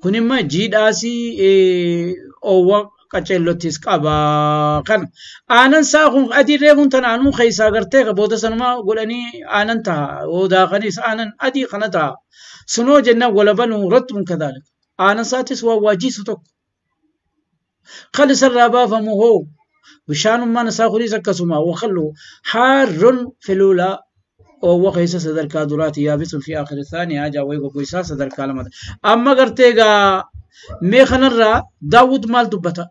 Kun immoo jiidhaasii oowwa qaceellottis qaba kana. Aanan isaa kun adii reefuun tana aanuu keessaa gartee booda sanumaa godhanii aanan ta'a. Daakanis aanan adii kana ta'a. Sunoo jennaan walabanuu rattuun kadhaalika. Aanan isaatis waan waajiisu tokko. Kan isarraa baafamu hoo bishaanummaan isaa kunis akkasuma waqallu haarrun filuulaa oowwa keessa sadarkaa duraati yaabisuun fi aakhiri isaanii haajaa wayii goggoisaa sadarkaa lamata. Amma gartee egaa mee kanarraa Daawud maal dubbata?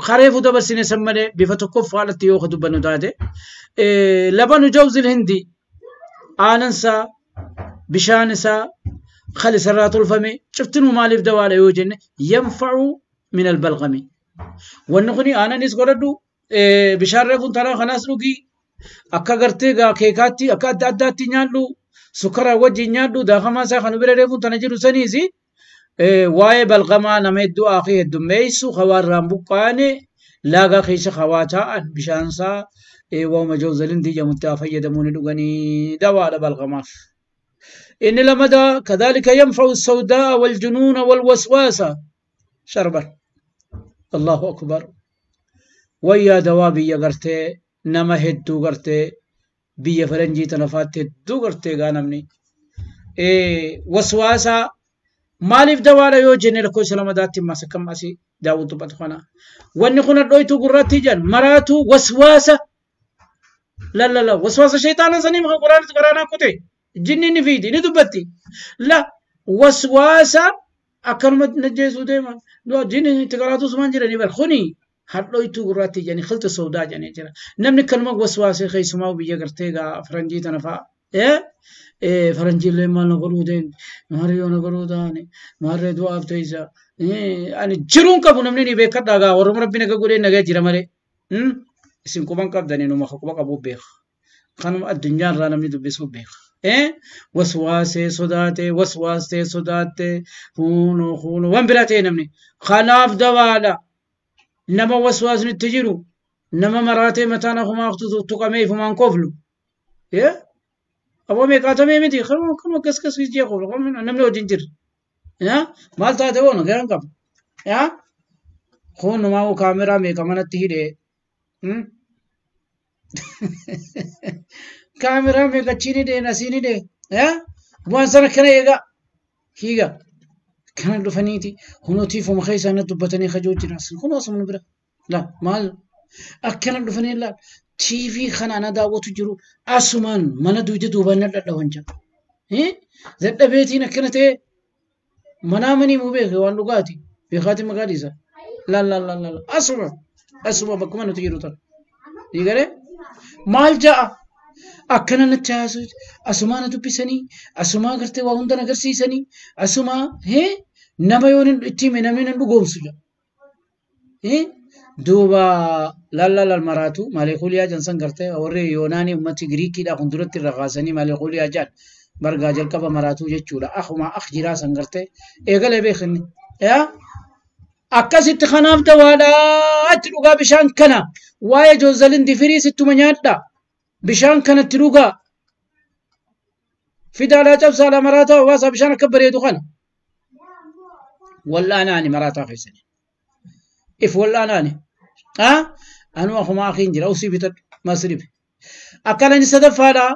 Kareefu dabarsine san malee bifa tokkoffaalatti yoo dubbannu taate labanu jawzil hindi aanan isaa bishaan isaa kan isarraa tolfame cuftinuu maaliif dawaadha yoo jenne yanfa'u min albalqami. Wanni kuni aananis godhadhu bishaan reefuun tanaa kanaas dhugii akka gartee keekaatti akka adda addaatti nyaadhu sukkaraa wajjin nyaadhu daakamaa isaa kan bira reefuun tana jiru saniisi waa'ee balqamaa nama hedduu akii heddummeessu hawaarraan buqqaane laagaa keessa hawaa taa'an bishaan isaa waa'uma jawzalin diijamutti haa fayyadamuun dhuganii dawaadha balqamaaf. Inni lamada kadhalika yanfa'u sawdaa waljunuuna walwaswaasa sharban. Allahu akbar. Wayyaa dawaa biyya gartee nama hedduu gartee biyya faranjii tana faatti hedduu gartee gaa namni. Waswaasaa maaliif dawaadha yoo jenne lakkoofsa lamadaatti ammas akkam asii Daawud dubbatu kana. Wanni kun hadhooytuu gurratti ijaan maraatu waswaasa. La la la waswaasa shayxaana sanii maka quraanatti quraanaa kute jinni ni fiidi ni dubbatti. La waswaasa akkanuma najjeesuu deema. Jinni itti qaraatu sumaan jiranii bar kuni hadhooytuu gurratti ijaan khilta sawdaa jedhanii jira. Namni kanuma waswaasee keessumaa biyya gartee gaa faranjii tana fa'a. Faranjiilee maal na godhuu deemti maarree na godhuu taane maarree du'aaf ta'isa ani jiruun qabu namni ni beekadhaa gaa warra rabbi naga godhee nagaa jira malee isin quban qabdanii numa quba qabuu beeka kanuma addunyaarraa namni dubbisuu beeka. Waswaasee sodaatee waswaasee sodaattee huunoo huunoo waan biraa ta'e namni kanaaf dawaadha nama waswaasni itti jiru nama maraatee mataan akumaa tuqamee ifumaan koflu. Aboo meeqaatamee miti kanuma akkas akkas jee qoflu namni wajjin jira. Maal taate boona garan qaba. Kunumaa kaameraa meeqa manatti hidhee. Kaameraa meeqa achiin hidhee asiin hidhee. Waan sana kana eegaa hiiga. Kana dhufaniiti hunootiifuma keessa na dubbatanii kajoo jira. Kunoo asuma bira. La maal akkana dhufanii laal. TV kana ana daawwatu jiru asumaan mana duwide duubaan na dhadhawan jira. Dadhabeetiin akkana ta'e manaa manii muu beeke waan dhugaati. Beekaati maqaa dhiisa. Laal laal laal laal asuma asuma bakkuma nuti jiru tana. Diigaree maal ja'a akkana natti haasa'u asumaa na dubbisanii asumaa gartee waa hunda na agarsiisanii asumaa nama yoo itti hime namni nan dhugoomsu jira. Duuba laallal maraatu maleekuliyaa jansan gartee warri yoonaanii ummati Giriikiidha kun duratti irra kaasanii maleekuliyaa jaan bargaa jalqaba maraatu jechuudha. Akuma ak jiraa san gartee eegalee beekinni. Akkasitti kanaaf dawaadhaa itti dhugaa bishaan kana waa'ee joozalin difirii sittuma nyaadha bishaan kanatti dhugaa. Fidaadhaa cabsaadhaa maraataa hawaasaa bishaan akka bareedu kana. Wal'aanaani maraataa keessani. If wal'aanaani. Anuu akkuma akhiin jira usii bitadhu masribi. Akkana inni sadaffaadhaa.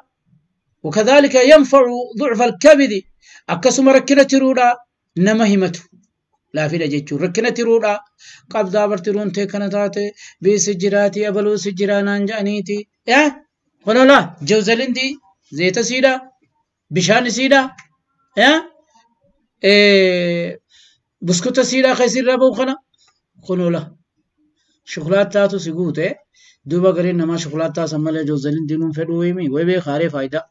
وكذلك ينفع ضعف الكبد akkasuma rakkina tiruudhaa nama himatu. Laafidha jechuun rakkina tiruudhaa qabdaa bartiruun tee kana taate biisi jiraatii abaluusi jiraa naan jedhaniiti. Kunolaa jawzalindii zeeta siidhaa bishaan isiidhaa buskuta siidhaa keessa ba'u kana kunola shukulaataatu si guute duuba gariin namaa shukulaataa san malee jawzalindii nuun fedhuu himi way beekaaree faayidaa.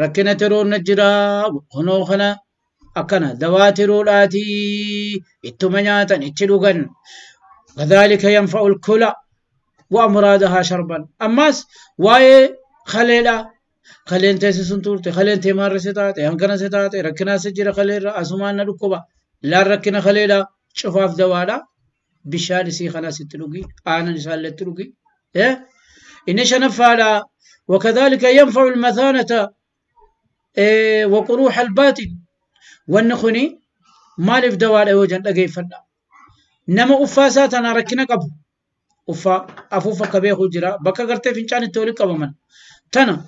Rakkina tiruun na jiraa kunoo kana akkana dawaa tiruudhaatii ittuma nyaatan itti dhugan. كذلك ينفع الكلى وأمراضها شربا. أماس واي خليلا خلين تيسي سنتورتي خلين تيمار ستاتي هنكنا ستاتي ركنا سجرة خليلا أسمان نركبا لا ركنا خليلا شفاف دوالا بشان سي خلاص تلقي آنا نسال تلقي إيه إن شنفالا. وكذلك ينفع المثانة إيه وقروح الباطن والنخني مالف دوالا وجن أجيفنا نما أفاساتنا ركنا قبل أفا أفوفا كبيه جرا بكا قرتي فنجان التولي قبل تنا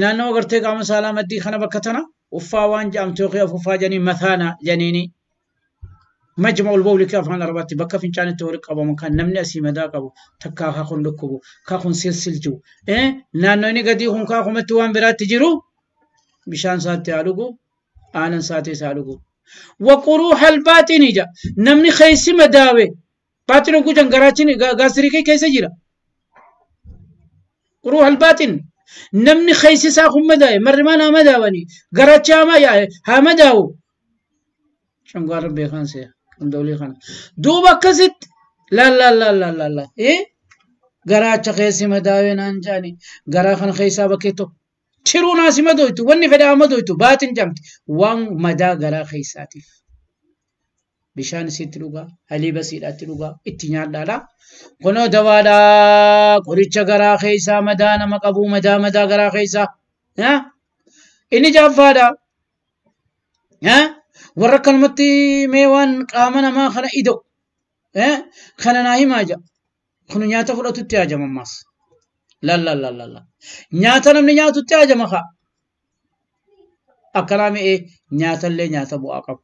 naannoo gartee qaama saalaa maddii kana bakka tana uffaa waan jedhamtu yookiin afuuffaa jedhanii mathaana jedhaniini majma'ul bawli afaan arabaatti bakka fincaan itti walitti qabamu kan namni asii madaa qabu takkaa kaa kun dhukkubu kaa kun silsil jiru naannoo inni gadii kun kaa kumatti waan biraatti jiru bishaan isaatti haa dhugu aanan isaatti haa dhugu. Waquruuxa albaaxini jedha namni keessi madaawe baaxini gujan garaachin gaasirikii keessa jira. Quruuxa albaaxin namni keessi isaa kun madaawe marrimaan haa madaawani garaachi haa madaawu. Shongaarra beekan se'a qindoolii kana. Duuba akkasitti laal garaacha keessi madaawe naan jedhani garaa kana keessaa bakkee tokko. Tiruun asii madooytu wanni fedhaa madooytu baatin jamti waan madaa garaa keessaatiif. Bishaan isiitti dhugaa, haliiba siidhaatti dhugaa, itti nyaadhaadha. Kunoo dawaadhaa qoricha garaa keessaa madaa nama qabu madaa madaa garaa keessaa. Inni jaaffaadha. Warra akkanumatti mee waan qaama namaa kana ida'u kana naa himaa jedha. Kun nyaata fudhatutti haajama ammaas. La. Nyaata namni nyaatutti haajama kaa. Akkanaa mi'ee nyaatallee nyaata bu'aa qabu.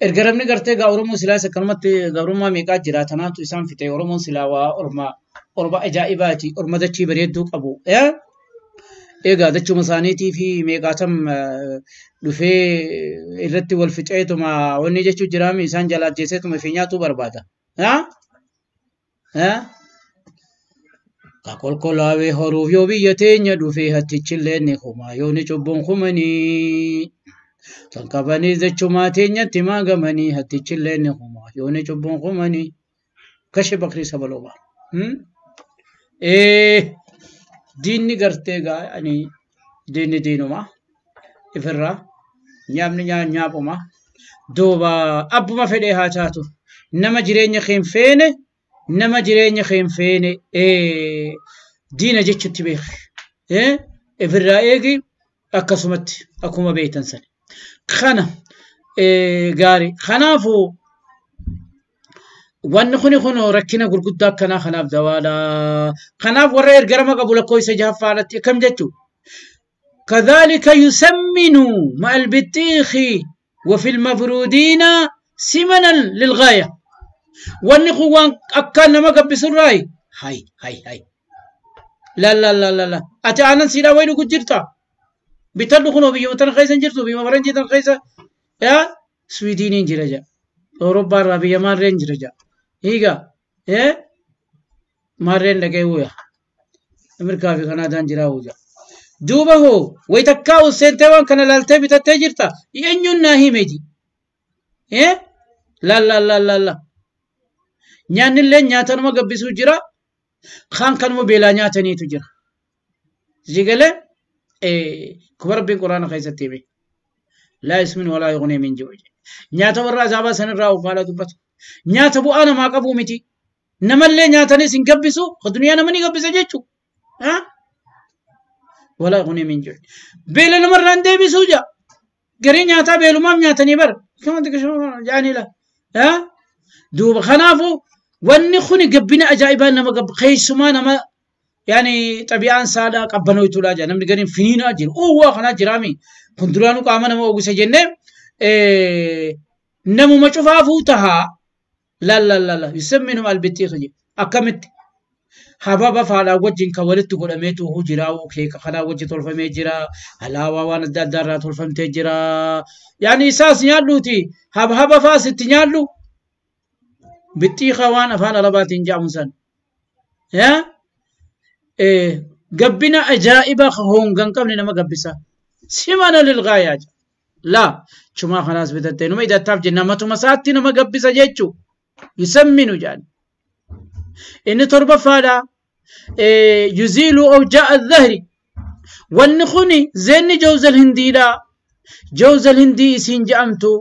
Erga namni gartee gaa Oromoo silaas akkanumatti gabrummaa meeqaa jira tanaatu isaan fixe Oromoon silaa waa orma orma ajaa'ibaati orma dachii bareedduu qabu. Egaa dachuma isaaniitii fi meeqaatam dhufee irratti wal fixeetuma wanni jechuu jiraami isaan jala ajjeeseetuma fi nyaatuu barbaada. Ka kolkolaawee horuuf yoo biyya teenya dhufee hattichillee ni kumaa yoo ni cubbuun kumanii. Kan qabanii jechumaa teenyatti maagamanii hattichillee ni kumaa yoo ni cubbuun kumanii. Kashe bakrii sabaloobaa. Diinni gartee gaa'anii diinni diinumaa ifirraa nyaapni nyaaphumaa duuba abbuma fedhee haa taatu nama jireenya kee hin feene nama jireenya kee hin feene diina jechutti beeki ifirraa eegi akkasumatti akkuma beektan sana. Kana gaarii kanaafuu wanni kuni kun rakkina gurguddaa akkanaa kanaaf dawaadha. Kanaaf warra ergarama qabu lakkoofsa jahaffaadhaatti akkam jechuu كذلك يسمن مع البطيخ وفي المفرودين سمنا للغاية. wanni kun waan akkaan nama gabbisu irraayi hay hay hay la la la la la ati aanan siidhaa wayi dhugu jirta bitadhu kunoo biyyuma tana keessa hin jirtu biyyuma faranjii tana keessa yaa Swiidiniin jira jedha Awurooppaa irraa biyya maarreen jira jedha hiiga maarreen dhaqee wuya Ameerikaa fi Kanaadaan jira wuya duuba hoo wayi takkaa seentee waan kana laaltee bitattee jirta eenyuun naa himeeti la la la la la nyaannillee nyaatanuma gabbisuu jira kaan kanuma beelaa nyaataniitu jira zigalee kuma rabbiin quraana keessatti hime laa yusminu walaa yughni min juu nyaata warra azaabaa sanirraa ufaala dubbatu nyaata bu'aa namaa qabuu miti namallee nyaatanis hin gabbisu duniyaa nama ni gabbisa jechuu ولا يغني من جوع. beela namarraan deebisuu jaa. Garii nyaataa beelumaaf nyaatanii bara. Kama jaanii la. Duuba kanaafuu wanni kuni gabbina ajaa'ibaa nama keessumaa nama yaani xabi'aan saadhaa qabbanooytuudha jaa. Namni gariin finiinaa jiru. Uwwaa kanaa jiraami. Kun duraanuu qaama nama oogisa jennee namuma cufaafuu tahaa. La la la la yusamminum albittiiqa jedhe akkamitti hababa faadhaa wajjin kan walitti godhameetu jira, keeka kanaa wajji tolfamee jira, halaawaa waan adda addaa irraa tolfamtee jira. Yaani isaas nyaadhuuti habhaba faas itti nyaadhu bittiiqa waan afaan arabaatiin jedhamu san. Gabbina ajaa'iba hongan qabne nama gabbisa. Simana lilgaayaa jedha. Laa chumaa kanaas bitattee numa idattaaf jenna matuma isaatti nama gabbisa jechuu. Yusamminu jedhan. Inni torbaffaadha. Yuziilu awjaa'a dhahri. Wanni kuni zeenni jawzal hindiidha. Jawzal hindii isiin jedhamtu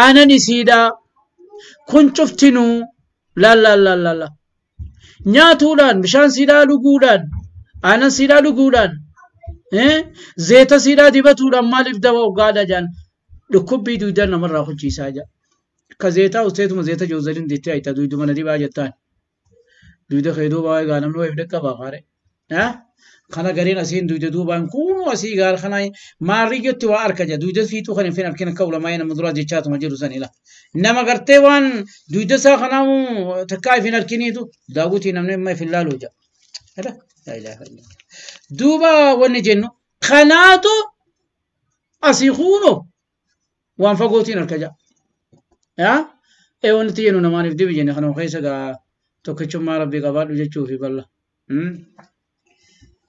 aanan isiidha. Kun cuftinuu la la la la la. Nyaatuudhaan bishaan siidhaa dhuguudhaan aanan siidhaa dhuguudhaan zeeta siidhaa dibatuudhaan maaliif dawa ogaadha jedhan dhukkubbii duudaa namarraa hojjiisaa jedha. Ka zeetaa usteetuma zeeta jawzaliin jettee ayita duuduma na dibaa jettaan. Duuda kee duuba egaa namni wayiif dhaqqabaa qaare. Kana gariin asiin duuda duubaan kunuu asii gaara kana maarriyyotti waa arka jedha. Duuda fiixuu kan hin feen harkina akka ulamaa nama duraa jechaatuma jiru sanila. Nama gartee waan duuda isaa kanaamu takkaa ifin harkiniitu daawwitii namni amma ifin laaluu jedha. Laa ilaaha illallah. Duuba wanni jennu kanaatu asii kunoo waan fagootiin harka jedha. Wanti jennu namaaniif dibi jenne kanuma keessa gaa tokkichummaa rabbii qabaadhu jechuufi balla.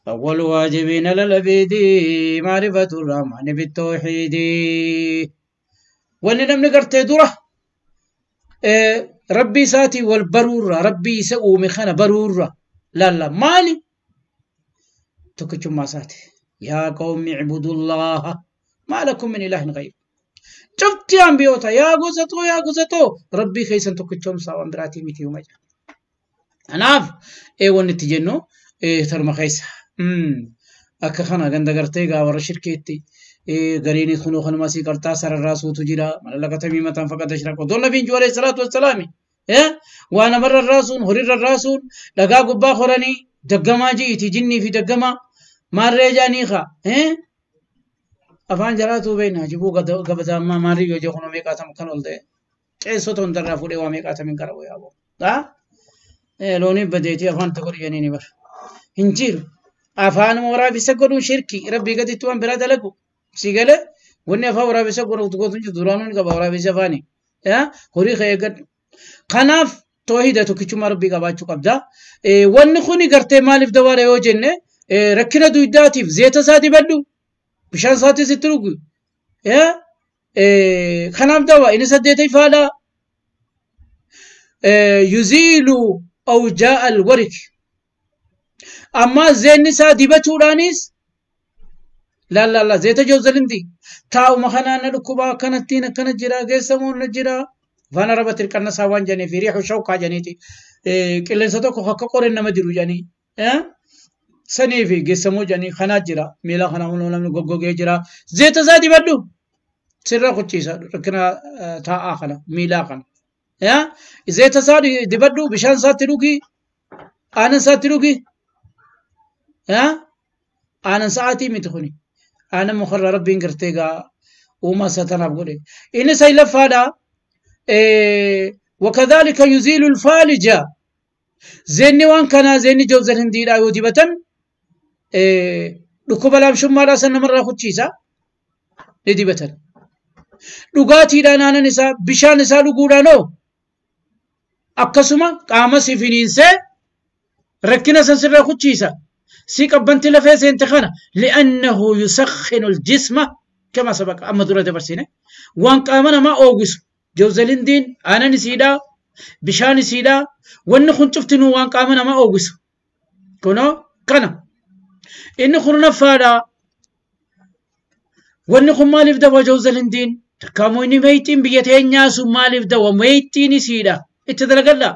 أول واجبين للعبيد معرفة الرحمن بالتوحيد. wanni namni gartee dura rabbii isaatii wal baruurra rabbii isa uume kana baruurra laalla maali tokkichummaa isaati. Yaa qawmi icbudullaha maa lakum min ilaahin ghayr. Cufti ambiyoota yaa gosatoo yaa gosatoo rabbii keessan tokkichoomsaa waan biraatii miti huma jedha. Kanaaf wanni itti jennu tarma keessa. Akka kana ganda gartee gaa warra shirkeetti gariin kunuu kanuma asii qarxaa sararraa suutu jira. Malallaqa tamiimataan faqad ashraka. Odoon nabiin jiru alayhi salaatu wassalaami. Waa namarra raasuun horiirra raasuun dhagaa gubbaa horanii daggamaa ji'iti jinnii fi daggamaa maarree jaanii kaa. Afaan jaraatu beekna jibuu gabataammaa maarrii yoo jedhu meeqaatam kan ol ta'e. Qeessota hundarraa fuudhee waa meeqaatamiin qara wayaa boo. Looniif badeetii afaan tokko dhiyyanii ni bara. Hin jiru. Afaanuma waraabessa godhuun shirki rabbii gaditti waan biraa dalagu. Si galee wanni afaan waraabessa godhutu gootu hin jiru duraanuu ni qaba waraabessa afaanii. Horii kee eeggadhu. Kanaaf toohida tokkichummaa rabbii qabaachuu qabda. Wanni kuni gartee maaliif dabaala yoo jenne rakkina duudaatiif zeeta isaa dibadhu. Bishaan isaatis itti dhugu. Kanaaf dawa inni saddeeta ifaadha. Yuziilu awjaa'a alwarik. Amma zeenni isaa dibachuudhaanis la la la zeeta jawzalindi taa'uma kanaan na dhukkubaa akkanattiin akkana jira geessamuun na jira. Afaan arabatti hirqanna isaa waan jedhaniif riixu shawqaa jedhaniiti. Qilleensa tokko akka qoreen nama diru jedhanii. Sanii fi geessamuu jedhanii kanaa jira. Miila kana namni goggogee jira. Zeeta isaa dibadhu. Sirra kuchiisa rakkina taa'aa kana miilaa kana. Zeeta isaa dibadhu bishaan isaatti dhugi. Aannan isaatti dhugi. Aannan sa'aatii miti kuni. Aannan mukarra rabbiin gartee gaa uumaa isaa tanaaf godhe. Inni saylaffaadha. وكذلك يزيل الفالجة. زيني وان كان زيني جوز الهندي لا يوجبتن dhukkuba laamshummaadhaa san namarraa kuchiisa ni dibatan. Dhugaatiidhaan aanan isaa bishaan isaa dhuguudhaanoo akkasuma qaama si finiinsee rakkina san sirraa kuchiisa. Si qabbanti lafee seente kana li'annahu yusakhinu aljisma kama sabaqa amma dura dabarsine waan qaama namaa oogisu jawzalindiin aanan isiidhaa bishaan isiidhaa wanni kun cuftinuu waan qaama namaa oogisu kunoo kana. Inni kurnaffaadha. Wanni kun maaliif dawa jawzalindiin? Takkaammoo inni meeyxiin biyya teenyaa sun maaliif dawa? Meeyxiin isiidha. Itti dalagadha.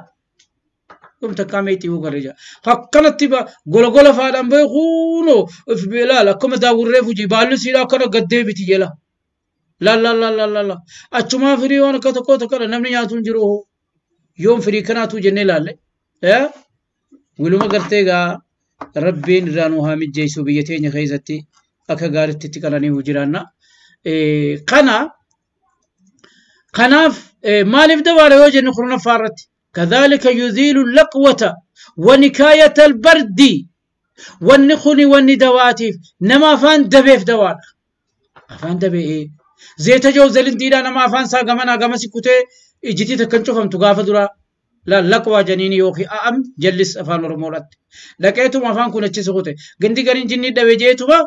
Yoom takkaa meexxii garee jira. Akkanatti gola faadhaan bahee kunoo if ilaala akkuma daawurree fuji baalli siidhaa akkana gad deebiti jela. Laal laal laal laal laal achumaa firii waan akka tokko tokkodha namni nyaatu hin jiru. Yoom firii kanaatu jennee ilaalle. Waluma gartee egaa Rabbiin irraa nu haa mijjeessu biyya teenya keessatti akka gaariitti itti qananiif jiraanna. Kana kanaaf maaliif dabaala yoo jenne kurnaffaa irratti. كذلك يزيل اللقوة ونكاية البرد والنخن والندواتيف نما فان دبيف دوار أفان دبي إيه زيت جوز الانتيلا نما فان سا غمنا غمسي كوتي إجتي تكنشوفهم تغافة درا لا لقوة جنيني يوخي أم جلس أفان رمولات لقيتم أفان كون أتشي سكوتي غندي غرين جني دبي جيتوا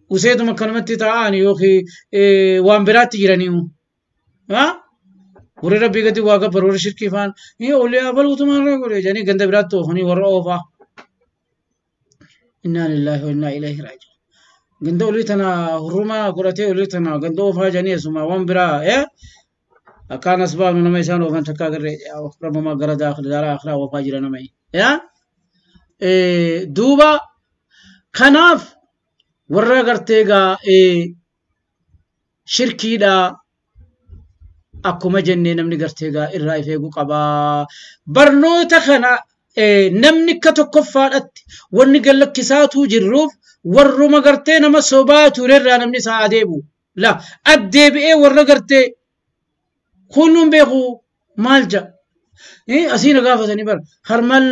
وسيتم كلمة تاعاني يوخي إيه وان براتي جرانيو ها warri Rabbii gadi waa gabbaru warri shirkii faan olii abaluutu maal godhe jedhanii ganda biraatti oofanii warra oofaa. Innaa lillaahi wa innaa ilayhi raaji'uun. Ganda olii tana hurrumaa godhatee olii tana ganda oofaa jedhanii asuma waan biraa akkaan as baafnu nama isaan oofan takka agarree rabbumaa gara daara akhiraa oofaa jira nama. Duuba kanaaf warra gartee egaa shirkiidhaa. Akkuma jennee namni gartee egaa irraa if eeguu qabaa. Barnoota kana namni akka tokkoffaadhaatti wanni gallakkisaatu jirruuf warruma gartee nama sobaa turerraa namni isaa adeemu. La addeebi'ee warra gartee kunuun beeku maal ja'a. Asii na gaafatanii bara harmal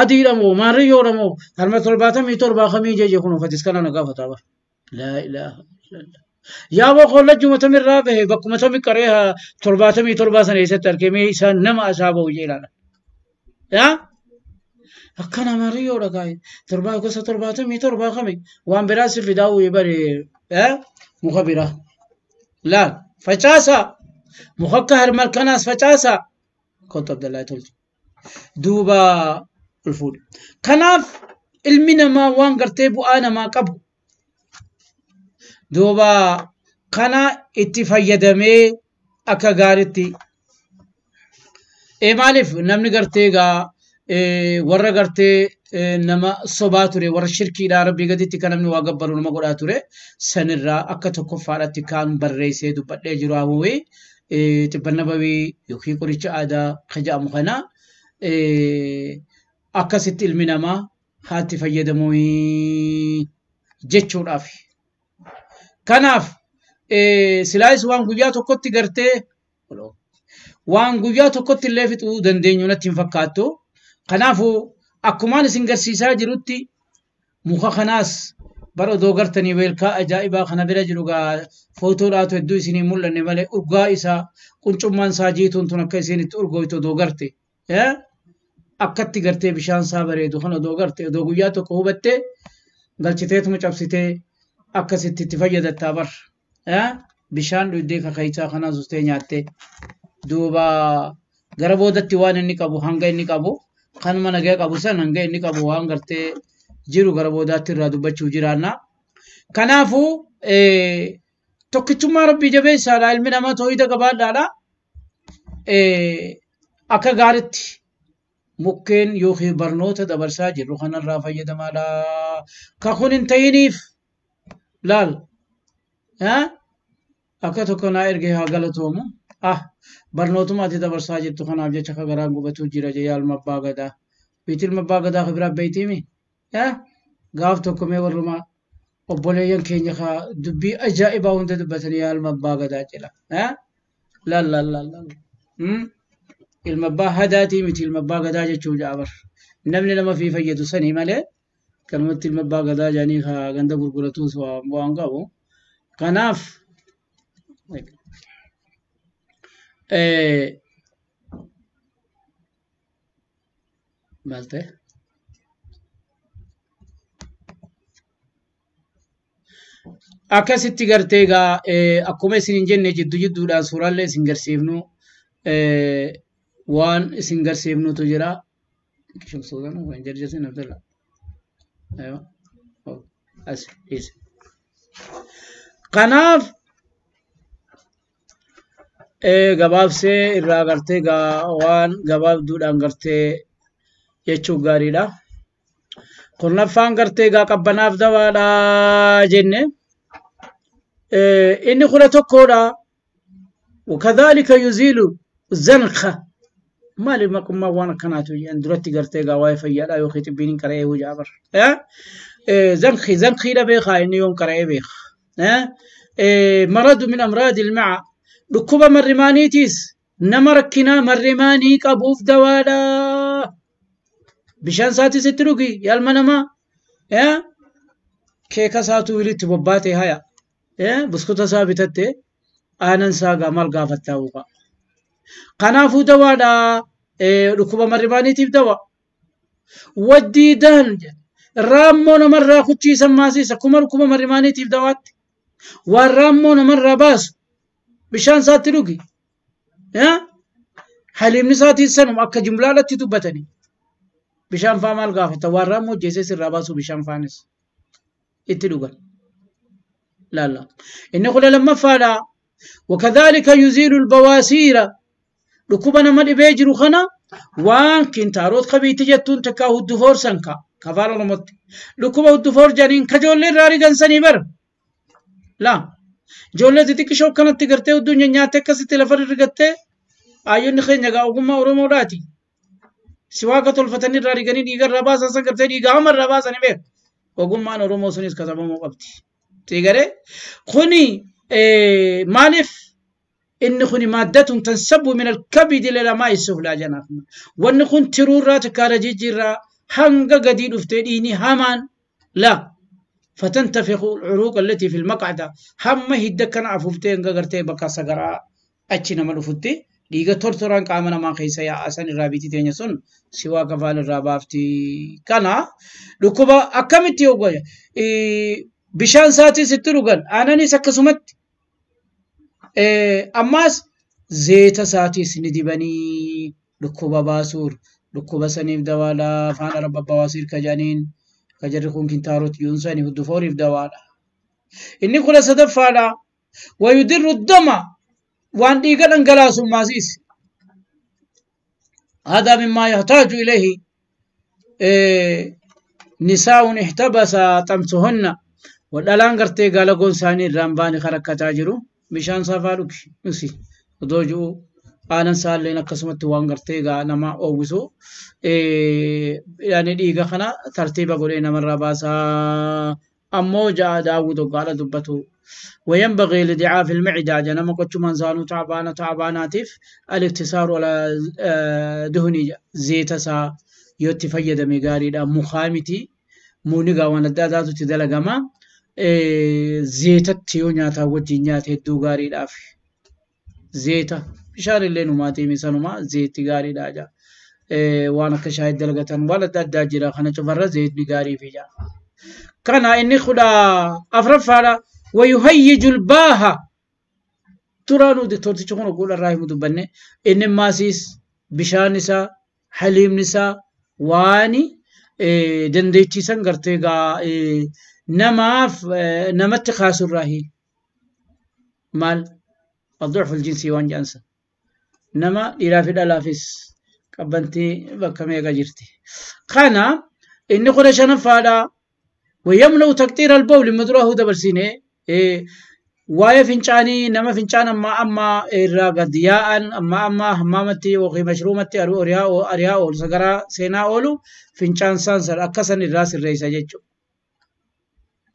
adiidha moo maarriyyoodha moo harma 77 kamii jeje kun uffatis kana na gaafataa bara. Laa ilaaha illallah. Yaa boqollajjuma tamirraa bahe bakkuma tami qaree 77 sana eessatti argame isaan nama asaa bahu jeelaadha. Yaa akkana mariyyoodha kaa'e torba gosa 77 kami waan biraa si fidaa uwwee bare muka biraa. Laal facaasa muka akka harmal kanaas facaasa kottu Abdallaa tolche duuba ol fuudhe. Kanaaf ilmi namaa waan gartee bu'aa namaa qabu. Duuba kana itti fayyadamee akka gaariitti maaliif namni gartee egaa warra gartee nama sobaa ture warra shirkiidhaa Rabbii gaditti kan namni waa gabbaru nama godhaa ture sanirraa akka tokkoffaadhaatti kan barreessee dubbadhee jiru haawwee xibbanna babii yookiin qoricha aadaa kan jedhamu kana akkasitti ilmi namaa haatti fayyadamuu jechuudhaaf. Kanaaf silaayis waan guyyaa tokkotti gartee waan guyyaa tokkotti illee fixuu dandeenyu natti hin fakkaattu. Kanaafuu akkumaan isin garsiisaa jirutti muka kanaas bara odoo gartanii weelkaa ajaa'ibaa kana bira jiru gaa footoodhaatu hedduu isinii mul'anne malee urgaa isaa quncummaan isaa jiituun tun akka isin itti urgooytu odoo garte akkatti gartee bishaan isaa bareedu kana odoo garte odoo guyyaa tokko hubattee galchiteetuma cabsitee akkasitti itti fayyadatta bar bishaan dhuydee kakayichaa kanaa sustee nyaattee duuba gara boodatti waan inni qabu hanga inni qabu kanuma nagaa qabu san hanga inni qabu waan gartee jiru gara boodaatti irraa dubbachuu jiraanna. Kanaafuu tokkichummaa Rabbii jabeessaadha ilmi namaa tooyida qabaadhaadha. Akka gaariitti mukkeen yookiin barnoota dabarsaa jirru kanarraa fayyadamaadha. Ka kun hin ta'iniif laal akka tokko naa ergee haa galatoomu. Barnootuma ati dabarsaa jirtu kanaaf jecha ka garaan gubatuu jira jee ilma abbaa gadaa. Biitti ilma abbaa gadaa ka biraa beeytiimi? Gaaf tokko mee warrumaa obboleeyyan keenya ka dubbii ajaa'ibaa hunda dubbatanii yaa ilma abbaa gadaa jedha. Laal laal laal laal. Ilma abbaa hadaatii miti ilma abbaa gadaa jechuu ja'a bar. Namni nama fi fayyadu sanii malee kanumatti ilma abbaa gadaa jedhanii ka ganda gurguratuus waan qabu. Kanaaf maal ta'e? Akkasitti gartee egaa akkuma isin hin jenne jidduu jidduudhaan suuraallee isin garsiifnu waan isin garsiifnutu jira. Kanaaf gabaabsee irraa gartee egaa waan gabaabduudhaan gartee Jechuu gaariidha. Kurnaffaan gartee gaa qabbanaaf dawaadha jenne. Inni 11dha. وكذلك يزيل زنخة maali maqummaa waan akkanaatu jedhan duratti gartee gaa waa'ee fayyaadhaa yookiin xibbiin hin qara'ee hojaa bar. Zanki zankiidha beekaa inni yoom qara'ee beeka. Maradu min amraadi ilmaca dhukkuba marrimaaniitiis nama rakkinaa marrimaanii qabuuf dawaadha. Bishaan isaatis itti dhugi yaalma namaa. Keeka isaatu wilitti bobbaatee haya. Buskuta isaa bitattee aanan isaa gaa maal gaafattaa buqa. Kanaafuu dawaadha. Dhukkuba marrimaaniitiif dawa. Waddiidaan raammoo namarraa kuchiisan maasiisa kuma dhukkuba marrimaaniitiif dawaatti. Waan raammoo namarraa baasu bishaan isaatti dhugi. Haliimni isaatiin sanuma akka jumlaadhatti dubbatanii. Bishaan faa maal gaafata? Waan raammoo hojjeesee sirraa baasu bishaan faanis itti dhugan. Laalla. Inni 12ffaadha. وكذلك يزيل البواسير dhukkuba nama dhibee jiru kana waan kintaaroot qabiitti jettuun takkaa huddufoor sanka kafaan Oromootti dhukkuba huddufoor jedhaniin kajoollee irraa rigansanii bara laa ijoollee xixiqqishoo akkanatti gartee hudduun nyaattee akkasitti lafa rigattee ayyonni keenya gaa ogummaa Oromoodhaati siwaaqa tolfatanii irraa riganii dhiiga irraa baasan san gartee dhiiga hama irraa baasanii beeku ogummaan Oromoo sunis katabamuu qabdi. Tigaree kuni maaliif إن خني مادة تنسب من الكبد إلى ماء السفلى جناح وإن خن ترورا تكارجي جرا هنغ قديد افتديني هامان لا فتنتفخ العروق التي في المقعدة هم هدكن عفوفتين غرتي بكا سغرا أتشنا ملوفتي ليغا تورتوران كامنا ما خيسا يا أسان الرابيتي تينيسون سوا كفال الرابافتي كان لكوبا أكمتي يوغويا بشان ساتي ستروغن أنا سكسمت ammaas zeeta isaatiis ni dibanii dhukkuba baasuur dhukkuba saniif dawaadha afaan araba bawaasiir kajaniin kajarri kun kintaarot yuunsanii huddufooriif dawaadha. Inni 13ffaadha. Wayudirru dama waan dhiiga dhangalaasu maasiis. هذا مما يحتاج إليه نساء احتبس طمسهن ودلان غرتي غالغون ساني رامباني خركتا jiru. Bishaan saafaa dhugi nusi odoo jiru aanan isaalleen akkasumatti waan gartee gaa nama oowwisu yaani dhiiga kana tartiiba godhee namarraa baasaa ammoo ja'a daawwit hoggaadha dubbatu. وينبغي لضعاف المعدة جنما قچمان زانو تعبانة تعباناتيف الاقتصار على دهني زيت سا يوتي فيدمي غاريدا مخامتي مونيغا وانا داداتو تدلغما zeetatti yoo nyaataa wajjin nyaate hedduu gaariidhaaf. Zeeta bishaan illee numaatii misanuma zeetti gaariidha jaa. Waan akka shaayii dalagatan waan adda addaa jira kana cufarra zeetni gaarii fi jaa. Kana inni 14ffaadha. Wayuhayyiju albaaha duraanuu doktortichi kun oguu irraa himu dubbanne inni maasiis bishaan isaa haliimni isaa waani dandeettiisan gartee gaa namaaf namatti kaasurraahi maal الضعف الجنسي waan jedhansa nama dhiiraa fi dhalaafis qabbantii bakka meeqa jirti. Kana inni 15ffaadha. ويمنع تقطير البول مدراه dabarsine waa'ee fincaanii nama fincaan amma amma irraa gad yaa'an amma amma hammaamatti yookiin mashruumatti ari'aa oolu sagaraa seenaa oolu fincaan saan akkasan irraa sirreessa jechuudha.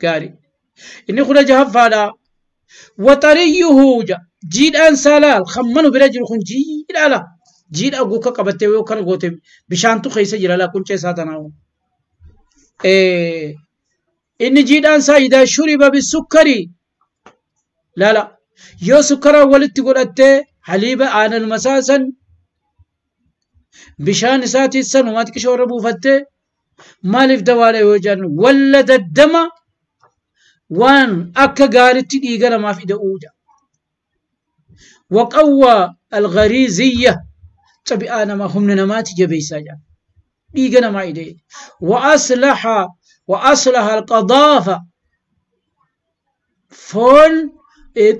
Gaarii. Inni 16ffaadha. Waxariyyuhu jiidhaan saalaal hammanu bira jiru kun jiidhaa la. Jiidha guuka qabattee yoo kana goote bishaantu keessa jira laa quncee isaa tanaawu. Inni jiidhaan isaa idaa shuriba bisukkarii laala yoo sukkaraa walitti godhattee haliiba aanan masaasan bishaan isaatii sanumaa xiqqishoo irra buufattee maaliif dawaadha yoo jennu walla daddama waan akka gaaritti dhiiga namaaf ida'uu jedha. Waqawwa alghariiziyya xabi'aa namaa humna namaati jabeessaa jedha. Dhiiga namaa ida'e. Wa aslaha alqadaafa foon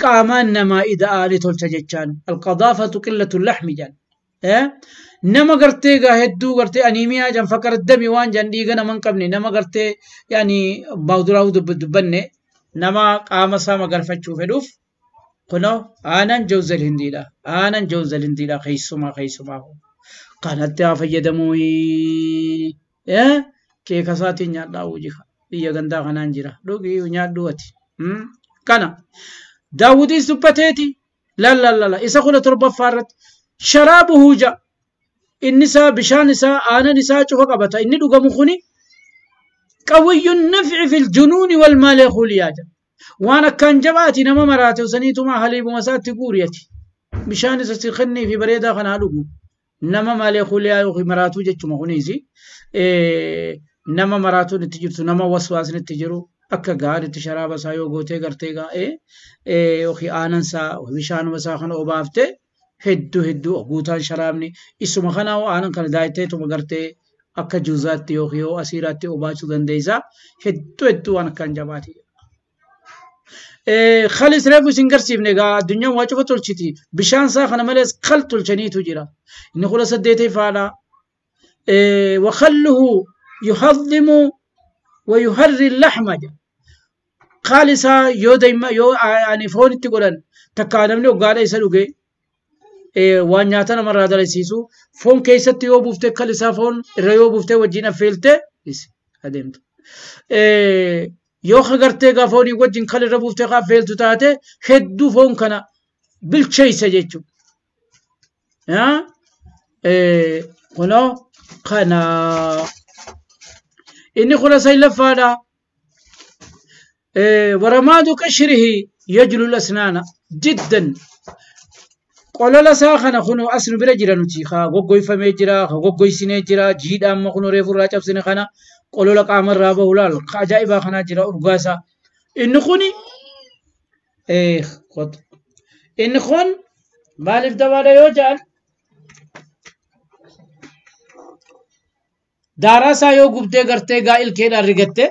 qaamaan namaa ida'aa ni tolcha jechaan. Alqadaafatu qillatu laxmi jedhan. Nama gartee gaa hedduu gartee aniimiyaa jan fakar dami waan jan dhiiga nama hin qabne nama gartee yaani baawduraa dubbanne nama qaama isaa magarfachuu fedhuuf kunoo aanan jawzal hindiidha. Aanan jawzal hindiidha keessumaa keessumaa kanatti haa fayyadamuu. Keeka isaatiin nyaadhaa hojii biyya gandaa kanaan jira dhugii nyaadhuu ati. Kana Daawwitis dubbateeti lallallala isa 17ffaa irratti sharaabuhu ja'a. Inni isaa bishaan isaa aanan isaa cufa qabata inni dhugamu kuni qawiyyun nafci fil junuuni wal maleekuliyaa jedha. Waan akkaan jabaati nama maraate saniituma haliibuma isaatti guuriyati. Bishaan isa si kennee fi bareedaa kanaa dhugu. Nama maleekuliyaa yookiin maraatuu jechuma kunis nama maraatuun itti jirtu nama waswaasni itti jiru akka gaariitti sharaaba isaa yoo gootee gartee gaa'ee yookiin aanan isaa bishaanuma isaa kana obaaftee hedduu hedduu guutaan sharaabni isuma kana aanan kana daayiteetuma gartee akka juuzaatti yookiin yoo asiiraatti obaachuu dandeessa hedduu hedduu waan akkaan jabaati. Kalis reefu isin garsiifne egaa addunyaan waa cufa tolchiti bishaan isaa kana malees kal tolchaniitu jira inni 18ffaadha. Wakalluhu yuhaddimu wa yuharri laxma jedha. Kaal isaa yoo daa'ima yoo ani foon itti godhan takkaa namni hoggaadha isa dhuge waan nyaata namarraa dalasiisu foon keessatti yoo buufte kal isaa foon irra yoo buufte wajjin affeelte adeemtu. Yoo agartee gaa foonii wajjin kal irra buuftee affeeltu taate hedduu foon kana bilcheessa jechuudha. Kunoo kana inni 19ffaadha. Waramaadu qashrihi yajlu lasnaana jiddan. Qolola isaa kana kunoo as nu bira jira nuti haa goggoyfamee jira haa goggoysinee jira jiidha amma kunoo reefu irraa cabsine kana qolola qaamarraa bahu laal ajaa'ibaa kanaa jira urgaa isaa. Inni kuni inni kun maaliif dabaadha yoo jedhan daaraa isaa yoo gubdee gartee gaa ilkeedhaan rigatte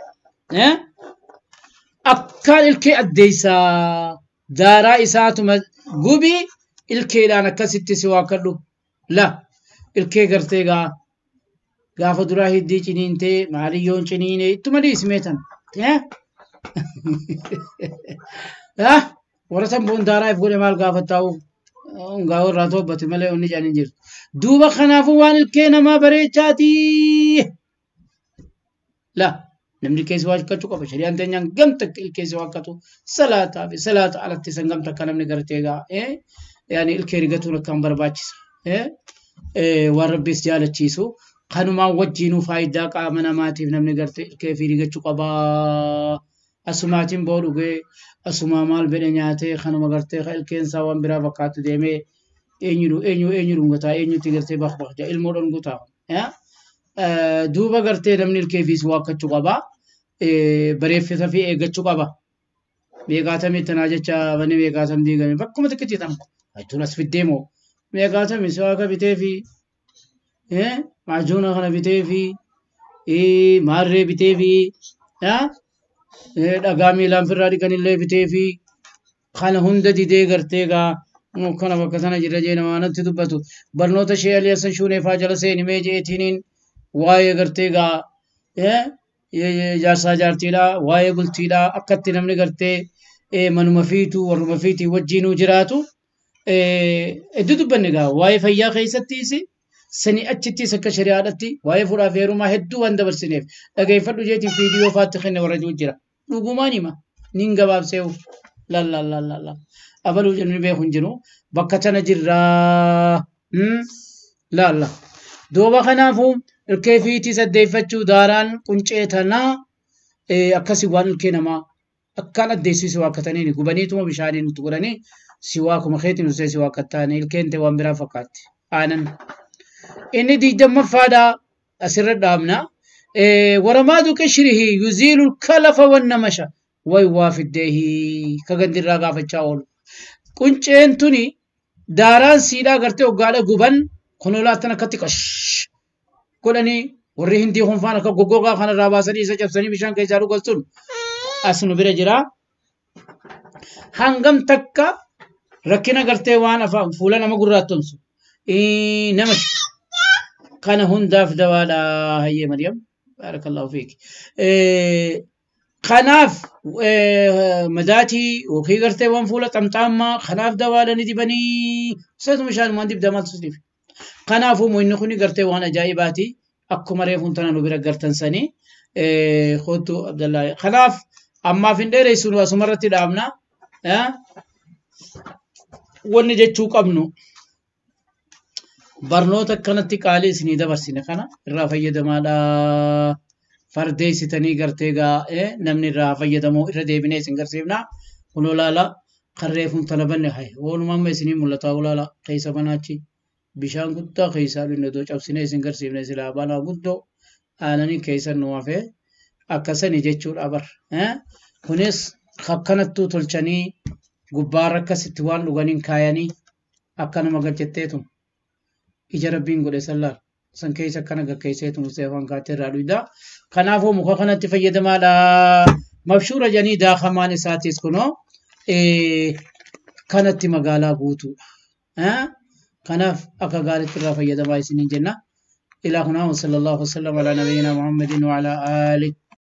akkaan ilkee addeessaa daaraa isaatuma gubii ilkeedhaan akkasitti si waakkadhu la ilkee gartee gaa gaafa duraa hiddii ciniintee maaliyyoon ciniine ittuma dhiismee tan warra san boon daaraa if godhe maal gaafattaa'u hungaa irraa toobbate malee onni jedhan hin jirtu. Duuba kanaafuu waan ilkee namaa bareechaatii la namni keessa waakkachuu qaba. Shari'aan teenyaan gamta ilkee waakkatu salaataa fi salaata alatti san gamta akka namni gartee gaa yaani ilkee rigatuun akkaan barbaachisa. Waan rabbiis jaalachiisu kanumaan wajjinuu faayidaa qaama namaatiif namni gartee ilkee fi rigachuu qaba. Asumaatiin boo dhugee asumaa maal fedhe nyaatee kanuma gartee ilkeen isaa waan biraa fakkaatu deemee eenyu eenyu eenyu dhungataa eenyutti gartee baq baq jedha ilmoo dhungataa. Duuba gartee namni ilkee fiis waakkachuu qaba. Bareeffata fi eeggachuu qaba. Meeqaatamii tanaa jecha manni meeqaatam diigame bakkuma xiqqeetti tan Achuun as fiddee moo meeqaatami siwaaka bitee fi maajuuna kana bitee fi maarree bitee fi dhagaa miilaan firraa dhiqanillee bitee fi kana hunda didee gartee gaa kana bakka sana jira jee namaa natti dubbatu barnoota ishee Alii Hassan Shuunee faa jala seeni mee je'eetiiniin waa'ee gartee gaa jaarsaa jaartiidha waa'ee bultiidha akkatti namni gartee manuma fiitu warruma fiitii wajjiinuu jiraatu hedduu dubbanne gaa waa'ee fayyaa keessattis sanii achittis akka shari'aadhatti waa'ee fuudhaaf heerumaa hedduu waan dabarsineef dhageeffadhu jeetiin viidiyoo faatti kenne warra jiru jira. Dhugumaan hima nin gabaabseewu lallallallalla abaluu jennu beeku hin jiru bakka tana jirraa laalla. Duuba kanaafuu ilkee fiitii saddeeffachuu daaraan quncee tanaa akkasii waan ilkee namaa akkaan addeessisu waakkataniini gubaniituma bishaaniin nutti godhanii si waakuma keetiin usee si waakkattaanii ilkeen ta'e waan biraa fakkaatti aanan. Inni 20ffaadha asirra dhaabna. Waramaadu qishrihi yuziilu kalafa wannamasha way waa fiddeehi ka gandirraa gaafachaa oolu. Qunceen tuni daaraan siidhaa gartee hoggaadha guban kunoo laattan akkatti qash godhanii warri hindii kun faan akka goggogaa kanarraa baasanii isa cabsanii bishaan keessaa dhugan sun as nu bira jira. Hangam takka rakkina gartee waan afaan fuula nama gurraattomsu. Nama kana hundaaf dawaadha. Hayyee Maryam, baarakallahu fiik. Kanaaf madaatii yookiin gartee waan fuula xamxaammaa kanaaf dawaadha ni dibanii seetuma bishaan dibdaa maaltu siif. Kanaafuu inni kun gartee waan ajaa'ibaati. Akkuma reefuun tana nu bira gartan sanii kootu Abdallaa. Kanaaf ammaaf hin dheeressu, nu asumarratti dhaabna. Wanni jechuu qabnu, barnoota akkanatti qaalii isinii dabarsine kana irraa fayyadamaadha. Fardeessitanii gartee gaa namni irraa fayyadamu irra deebinee isin garsiifna. Kun olaala kan reefuun tana banne haye walumaa amma isinii mul'ata. Olaala keessa banaachi bishaan guddaa keessaa dhufne otoo cabsinee isin garsiifne silaa banaa guddoo aananii keessa nu hafee akkasani jechuudha bar. Kunis akkanattuu tolchanii gubbaarra akkasitti waan dhuganiin kaayanii akkanuma gajjetteetu ija rabbiin godhe sallaal san keessa akkana gaggeesseetu afaan kaatee irraa dhuyda. Kanaafuu muka kanatti fayyadamaadha. Mabshuura jedhanii daakamaan isaatis kunoo kanatti magaalaa guutuudha. Kanaaf akka gaariitti irraa fayyadamaa isiniin jenna. إلى هنا، وصلى الله وسلم على نبينا محمد وعلى آله.